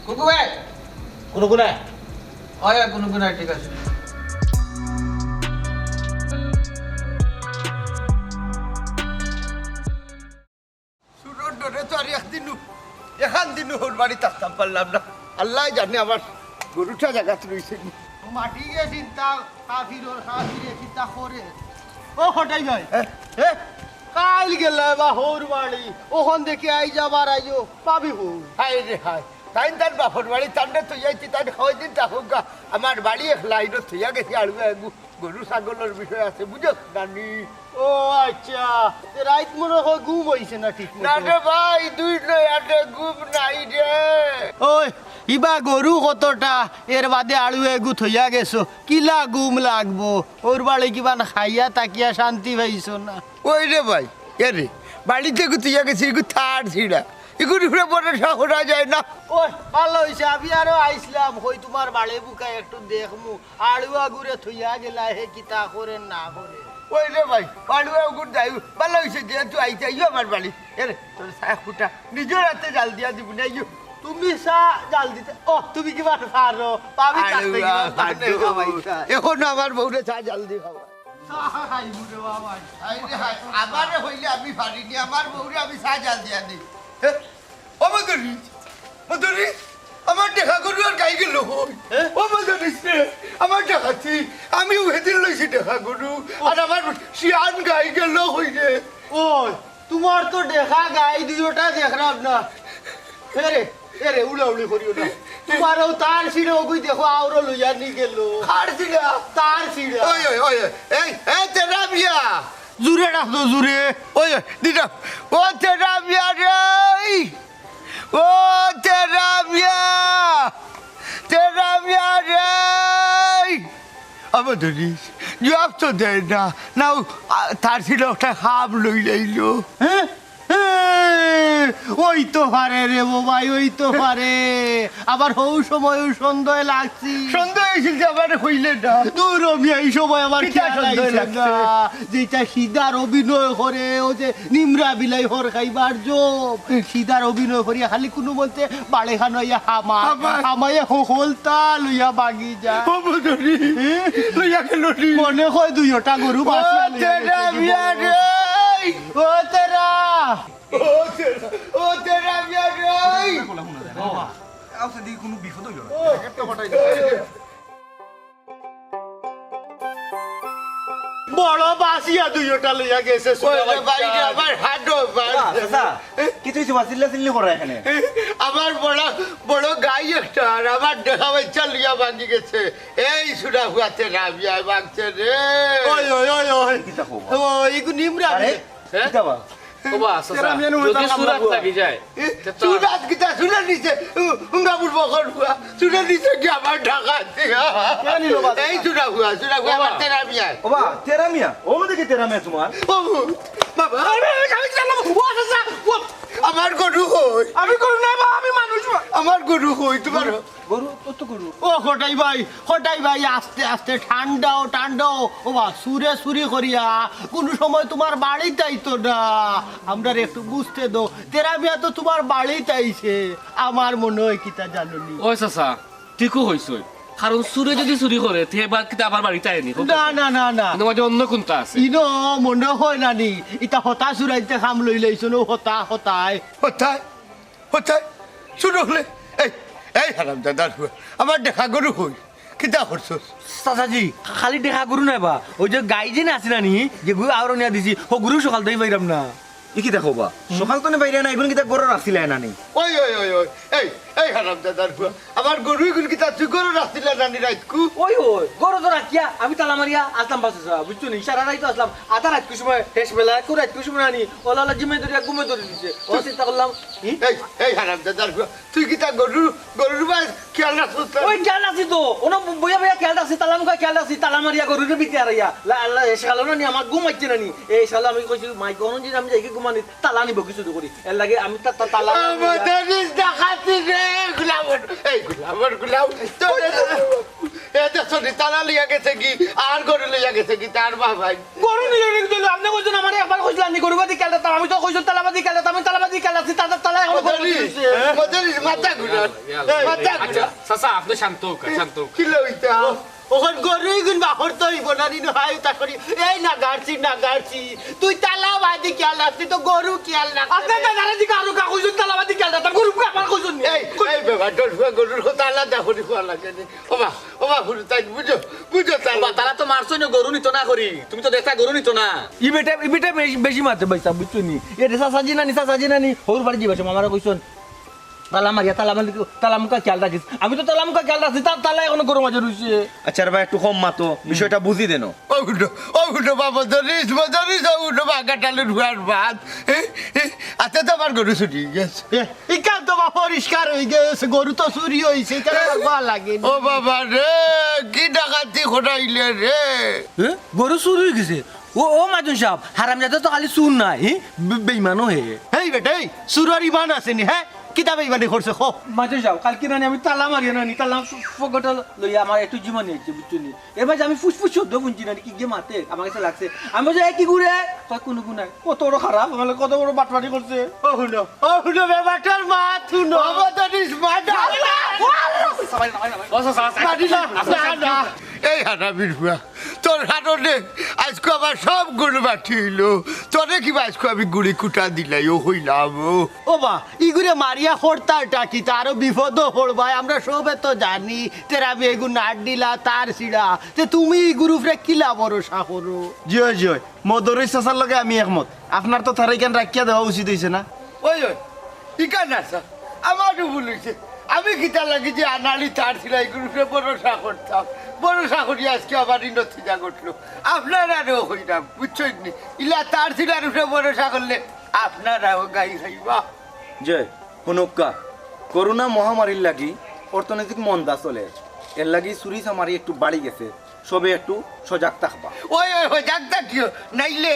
কুকুবে। কুনু গুনায়? ওই, কুনু গুনায়, ঠিক আছে। চুরর ডরে তো আর একদিনও, এখান দিনও হউর বাড়ি থাকতাম পারলাম না। আল্লায় জানে আমার গরুটা জাগাত রইছে নি। মাটি গেছিন তা কাফির ওর কাফিরে কিতা করে। ও হটাই ভাই। হ্যাঁ? হ্যাঁ? কাইল গেলে বা হউর বাড়ি। ওখান দেখি আই যাবার আইও। পাবি হউ। হায় রে হায়। তাইন তার বাপর বাড়ি তান্ডে থইয়া আইছি, তাইন কয়দিন থাকুক গা। আমার বাড়ি এক লাইনো থইয়া গেছি আড়ুয়া এগু। গরু ছাগলর বিষয় আছে, বুঝছ নানি? ও আচ্ছা, তে রাইত মনে হয় ঘুম অইছে না ঠিক মতো? না রে ভাই, দুই নয় আটে ঘুম নাই রে। ওই, ইবা গরু কতটা, এর বাদে আড়ু এগু থইয়া গেছো, কিলা ঘুম লাগবো? ওর বাড়ি কিবা না খাইয়া তাকিয়া শান্তি পাইছো না? ওই রে ভাই, এ রে, বাড়িতে গু থইয়া গেছি, এগু থার ছিড়া, এগুর উপরে ভরসা করা যায় না। ওই, ভালা অইছে, আমি আরো আইছলাম, কই তুমার বাড়ি বুকা একটু দেখমু। আড়ুয়া গুরে থইয়া গেলা, হে কিতা করে না করে। ওই রে ভাই, আড়ুয়া গুর যাই, ভালা অইছে যে তুই আইতে আইও আমার বাড়ি। এ রে, তোর চা ফুটা, নিজর আতে জাল দিয়া দিবো না, আইও। তুমি চা জাল দিতে, ও, তুমি কিবা পারো, পাবি কাছ থেকে আড়ুয়া কিবা পারো। খাবাইতা। এখন আমার বউরে চা জাল দি খাওয়া। চা খাইবো রে বাবা। হায় রে হায়, আমারে হইলে আমি পারিনি, আমার বউরে আমি চা জাল দিয়া দিই। হে? ও মদরিছ, মদরিছ, আমার দেখা গরু আর গাই গেল কই? হ্যাঁ? ও মদরিছ রে, আমার ডাকাতি, আমি উহেদিন লইছি দেখা গরু, আর আমার শিয়ান গাই গেল কই রে? ওই, তুমার তো দেখা গাই দুইওটা দেখলাম না। এরে, এরে, উলাউলি করিও না। তুমার ও তার ছিঁড়ে ওগুই দেখো, আওরো লইয়া নি গেল। কার ছিঁড়া? তার ছিঁড়া। ওই, ওই, ওই, ওই, এই, এই, তেরা মিয়া। জুরে ডাক দো, জুরে। ওই, ওই, দিটা। ও তেরা মিয়া রে। ও তেরা মিয়া, তেরা মিয়া রে। আমার ধরিস, জবাব তো দেয় না। না, ও, আ, তার ছিল একটা খাপ লই লাইলো। হ্যাঁ? হ্যাঁ, ওই তো পারে রে বাবা, ওই তো পারে। আবার হউ সময়ও সন্দেহ লাগছি। সন্দেহ হইছিল যে আমারে কইলে না। দূর, আমি এই সময় আমার কিতা খেয়াল সন্দেহ আইছে লাগছে? না। যেটা সিদার অভিনয় করে, ও যে নিমরা বিলাই হর খাইবার জব, সিদার অভিনয় করিয়া খালি কুনু মতে বাড়ি খানো ইয়া হামা, হামা। হামাইয়া হকলতা লইয়া বাগি যা। ও বদরি, হ্যাঁ? লইয়া গেল নি? মনে হয় দুইওটা গরু ও বাঁচিয়া লইয়া তেরা গেছে। মিয়া রে। ও তেরা। ও তেরা, ও তেরা মিয়া রে। বাবা, আও যদি কুনু বিপদ অইল না। ও। একটা ফাটাই দে। বড় বাসিয়া দুইওটা লইয়া গেছে, ওই রে ভাই রে, আমার হাডো ভাই। বাবা, চাচা, কি তুই চিল্লা চিল্লি করা এখানে? আমার বড়, বড় গাই একটা, আর আমার দেখা বাচ্চা লইয়া ভাগি গেছে। এই সুরা হুয়াতে রাবিয়া ভাগছে রে। ওই, ওই, ওই, ওই। কিতা খবর? ও, ইগু নিমরা আরে, রে। হ্যাঁ? কিতা বা? ও বা, চাচা, তেরা মিয়া নু যদি হইতাম সুরাত আমরা লাগি যায়, এ, তে তো সুরাত কিতা, সুরাত নিছে, উ, উঙ্গা বুড় বকর হুয়া, সুরাত নিছে কি আমার ঢাকা দিয়া? কে নিল বা? এই সুরা হুয়া, সুরা হুয়া, ও বা। আমার তেরা মিয়া। ও বা, তেরা মিয়া? ও মধ্যে কি তেরা মিয়া তোমার? ও, বাবা, আরে, আরে, আমি জানলাম, ও চাচা, ও। আমার গরু কই? আমি গরু না বা, আমি মানুষ বা। আমার গরু কই তোমার? গরু, ও তো গরু। ও কটাই ভাই, কটাই ভাই, আস্তে আস্তে, ঠান্ডাও, ঠান্ডাও। ও বা, চুরে চুরি করিয়া কুনু সময় তোমার বাড়িত আইতো না। আমরারে একটু বুঝতে দেও। তেরা মিয়া তো তোমার বাড়িত আইছে, আমার মনে হয় কিতা জানো নি? ওই চাচা, ঠিকও কইছইন। কারণ চুরে যদি চুরি করে, তে বা কিতা আবার বাড়িত আয়নি? না, না, না, না। কিন্তু মাঝে অন্য কুনতা আছে। ইনো মনে হয় না নি, ইতা হতা চুরাইতে কাম লইলাইছইন, ও হতা, হতায়। হতায়? হতায়? চুর হলে? এই, এই হারামজাদার হুয়া, আমার দেখা গরু কই? কিতা করছস? চাচাজি, খালি দেখা গরু নায় বা, ওই যে গাই যে আছে না নি, যে গরু আওরো নিয়া দিছি, ও গরু সকাল থাকি পাইরাম না। ই কিতা কও বা? সকাল তো নে বাইরে না, এগুন কিতা গরু রাখছিলা না নি? ওই, ওই, ওই, ওই, এই, এই হারামজাদার হুয়া, আমার গরু এগুন কিতা তুই গরু রাখছিলা না নি রাইতকু? ওই, ওই, গরু তো রাখিয়া আমি তালা মারিয়া আসলাম বাসে যাওয়া, বুঝছো নি? সারা রাইত আসলাম, আধা রাইতকুর সময়, শেষ বেলা, একটু রাইতকুর সময় আনি, ওলা ওলা জিমে ধরিয়া ঘুমে ধরি দিছে। ও চিন্তা করলাম, ই? এই, এই হারামজাদার হুয়া, তুই কিতা গরু, গরুর বায় খেয়াল রাখছস না? ওই খেয়াল রাখছি তো, ওনো বইয়া বইয়া খেয়াল রাখছি, তালা মুখা খেয়াল রাখছি, তালা মারিয়া গরুরে বিতে হারাইয়া। লা, লা, এ শালা না নি, আমার ঘুম আইছে না নি। এই শালা আমি কইছি, মাই, কোন দিন আমি যাই কি ঘুমানি, তালা নিব কিছু তো করি। এর লাগি আমি তা, তা, তালা মারিয়া আমাদের ইস ডাকাতি রে, গুলাবর, এই গুলাবর, গুলাব, তোরে এ দেখছো নি, তালা লইয়া গেছে গি, আর গরু লইয়া গেছে গি, তার বাবাই। গরু নিলে রেখে দিল, আপনি কইছেন আমারে একবার কইছিলেন নি, গরু বাদি খেয়াল রাখতাম, আমি তো কইছেন তালা বাদি খেয়াল রাখতাম, আমি তালা বাদি খেয়াল রাখছি, তালা, তালা এখন বন্ধ করে দিছে। মদরিস, মাথা ঘুরার, মাথা আচ্ছা, ঘুরার। চাচা, আপনি শান্ত হোক, শান্ত হোক। কি লইতা? ওখান গরু ইগুন বাহর তো হইব না, নি নয়, তা করি, এই না গাড়ছি, না গাড়ছি। তুই তালা বাদি খেয়াল রাখছি, তো গরু খেয়াল রাখ। আপনার দাদারে দিকে আরো কা কইছেন, তালা বাদি খেয়াল রাখতাম, গরু কা আমার কইছেন নি? এই, এই বেটা, তোর ফুয়া গরুর কথা আলাদা করি ফুয়া লাগে নি। ওবা, ওবা, হুরু তাই বুঝো, বুঝো তাই। ওবা, তারা তো মারছইন না, গরু নিত না করি। তুমি তো দেখতা গরু নিত না। ই বেটা, ই বেটা বেশি, বেশি মারছে ভাই সাহেব, বুঝছো নি? এ রে চাচা জি নানি, চাচা জি নানি, হউর বাড়ি যাইবার সময় আমারে কইছইন, "তালা মারিয়া, তালা মারি, তালা মুখা খেয়াল রাখিস।" আমি তো তালা মুখা খেয়াল রাখছি, তা-, তালা এখনো গরু মাঝে রইছে। আচ্ছা রে ভাই, একটু কম মাতো, বিষয়টা বুঝি দেন। ও গুড্ডো, ও গুড্ডো, বাবা, ধরিস, ধরিস, ও গুড্ডো, বাগা টালুর ফুয়ার ভাত। এ, এ, আচ্ছা, তো আমার গরু ছুটি গেছে। এ, ইখান তো বা পরিষ্কার হয়ে গেছে, গরু তো চুরি হইছে, ইখান আর ভালা লাগে না। ও বাবা রে, কি ডাকাতি ঘটাইলে রে? এ? গরু চুরি হয়ে গেছে? ও, ও মাজন সাহেব, হারামজাদা তো খালি চুর না, হি? বে-, বেইমানও হে। এই বেটা, এই চুরর ইমান আছে নি, হ্যাঁ? কিতা বেইমানি করছে, কও। মাজন সাহেব, কালকে নানি আমি তালা মারিয়া নানি, তালা ফ-, ফকটা লইয়া আমার একটু জিমানি আইছে, বুঝছো নি? এর মাঝে আমি ফুসফুস শব্দ শুনছি নানি, কি গিয়ে মাতে, আমার কাছে লাগছে। আমি বলছি, "এ কি গুরে?" কয়, "কোনো গু নাই।" কত বড় খারাপ, আমার কত বড় বাটপারি করছে। ও হুনো, ও হুনো, বেবাটার মা হুনো। বাবা জানিস, মা ডাক। ও চাচা, চাচা, মারি না, না, না। এই হারামির ফুয়া, তোর কারণে আজকে আমার সব গুড় বাটি হইলো। তোরে কিবা আজকে আমি গুড়ি কুটা দিলাই, ও হইলাম, ও। ও বা, ইগুরে মারিয়া হরতালটা কিতা, আরো বিপদও পড়বায়, আমরা সবে তো জানি, তেরা বেগুন নাট দিলা, তার ছিড়া। তে তুমি ইগুর উপরে কিলা ভরসা করো? জি অয়, জি অয়, মদরিস চাচার লগে আমি একমত। আপনার তো তারা ইখান রাখিয়া দেওয়া উচিত হইছে না। ওই, ওই, ইখান না, স্যার, আমারও ভুল হইছে। আমি কিতা লাগি যে আনালি তার ছিড়া ইগুর উপরে ভরসা করতাম, ভরসা করি আজকে আবার এই নতিজা ঘটলো। আপনারারেও কইরাম, বুঝছইন নি? ইলা তার ছিড়ার উপরে ভরসা করলে আপনারাও গাই খাইবা। যে হুনুক্কা, করোনা মহামারীর লাগি অর্থনৈতিক মন্দা চলে, এর লাগি চুরি চামারি একটু বাড়ি গেছে, সবে একটু সজাগ থাকবা। ওই, ওই, ওই, যাক, যাক, কিও, নাইলে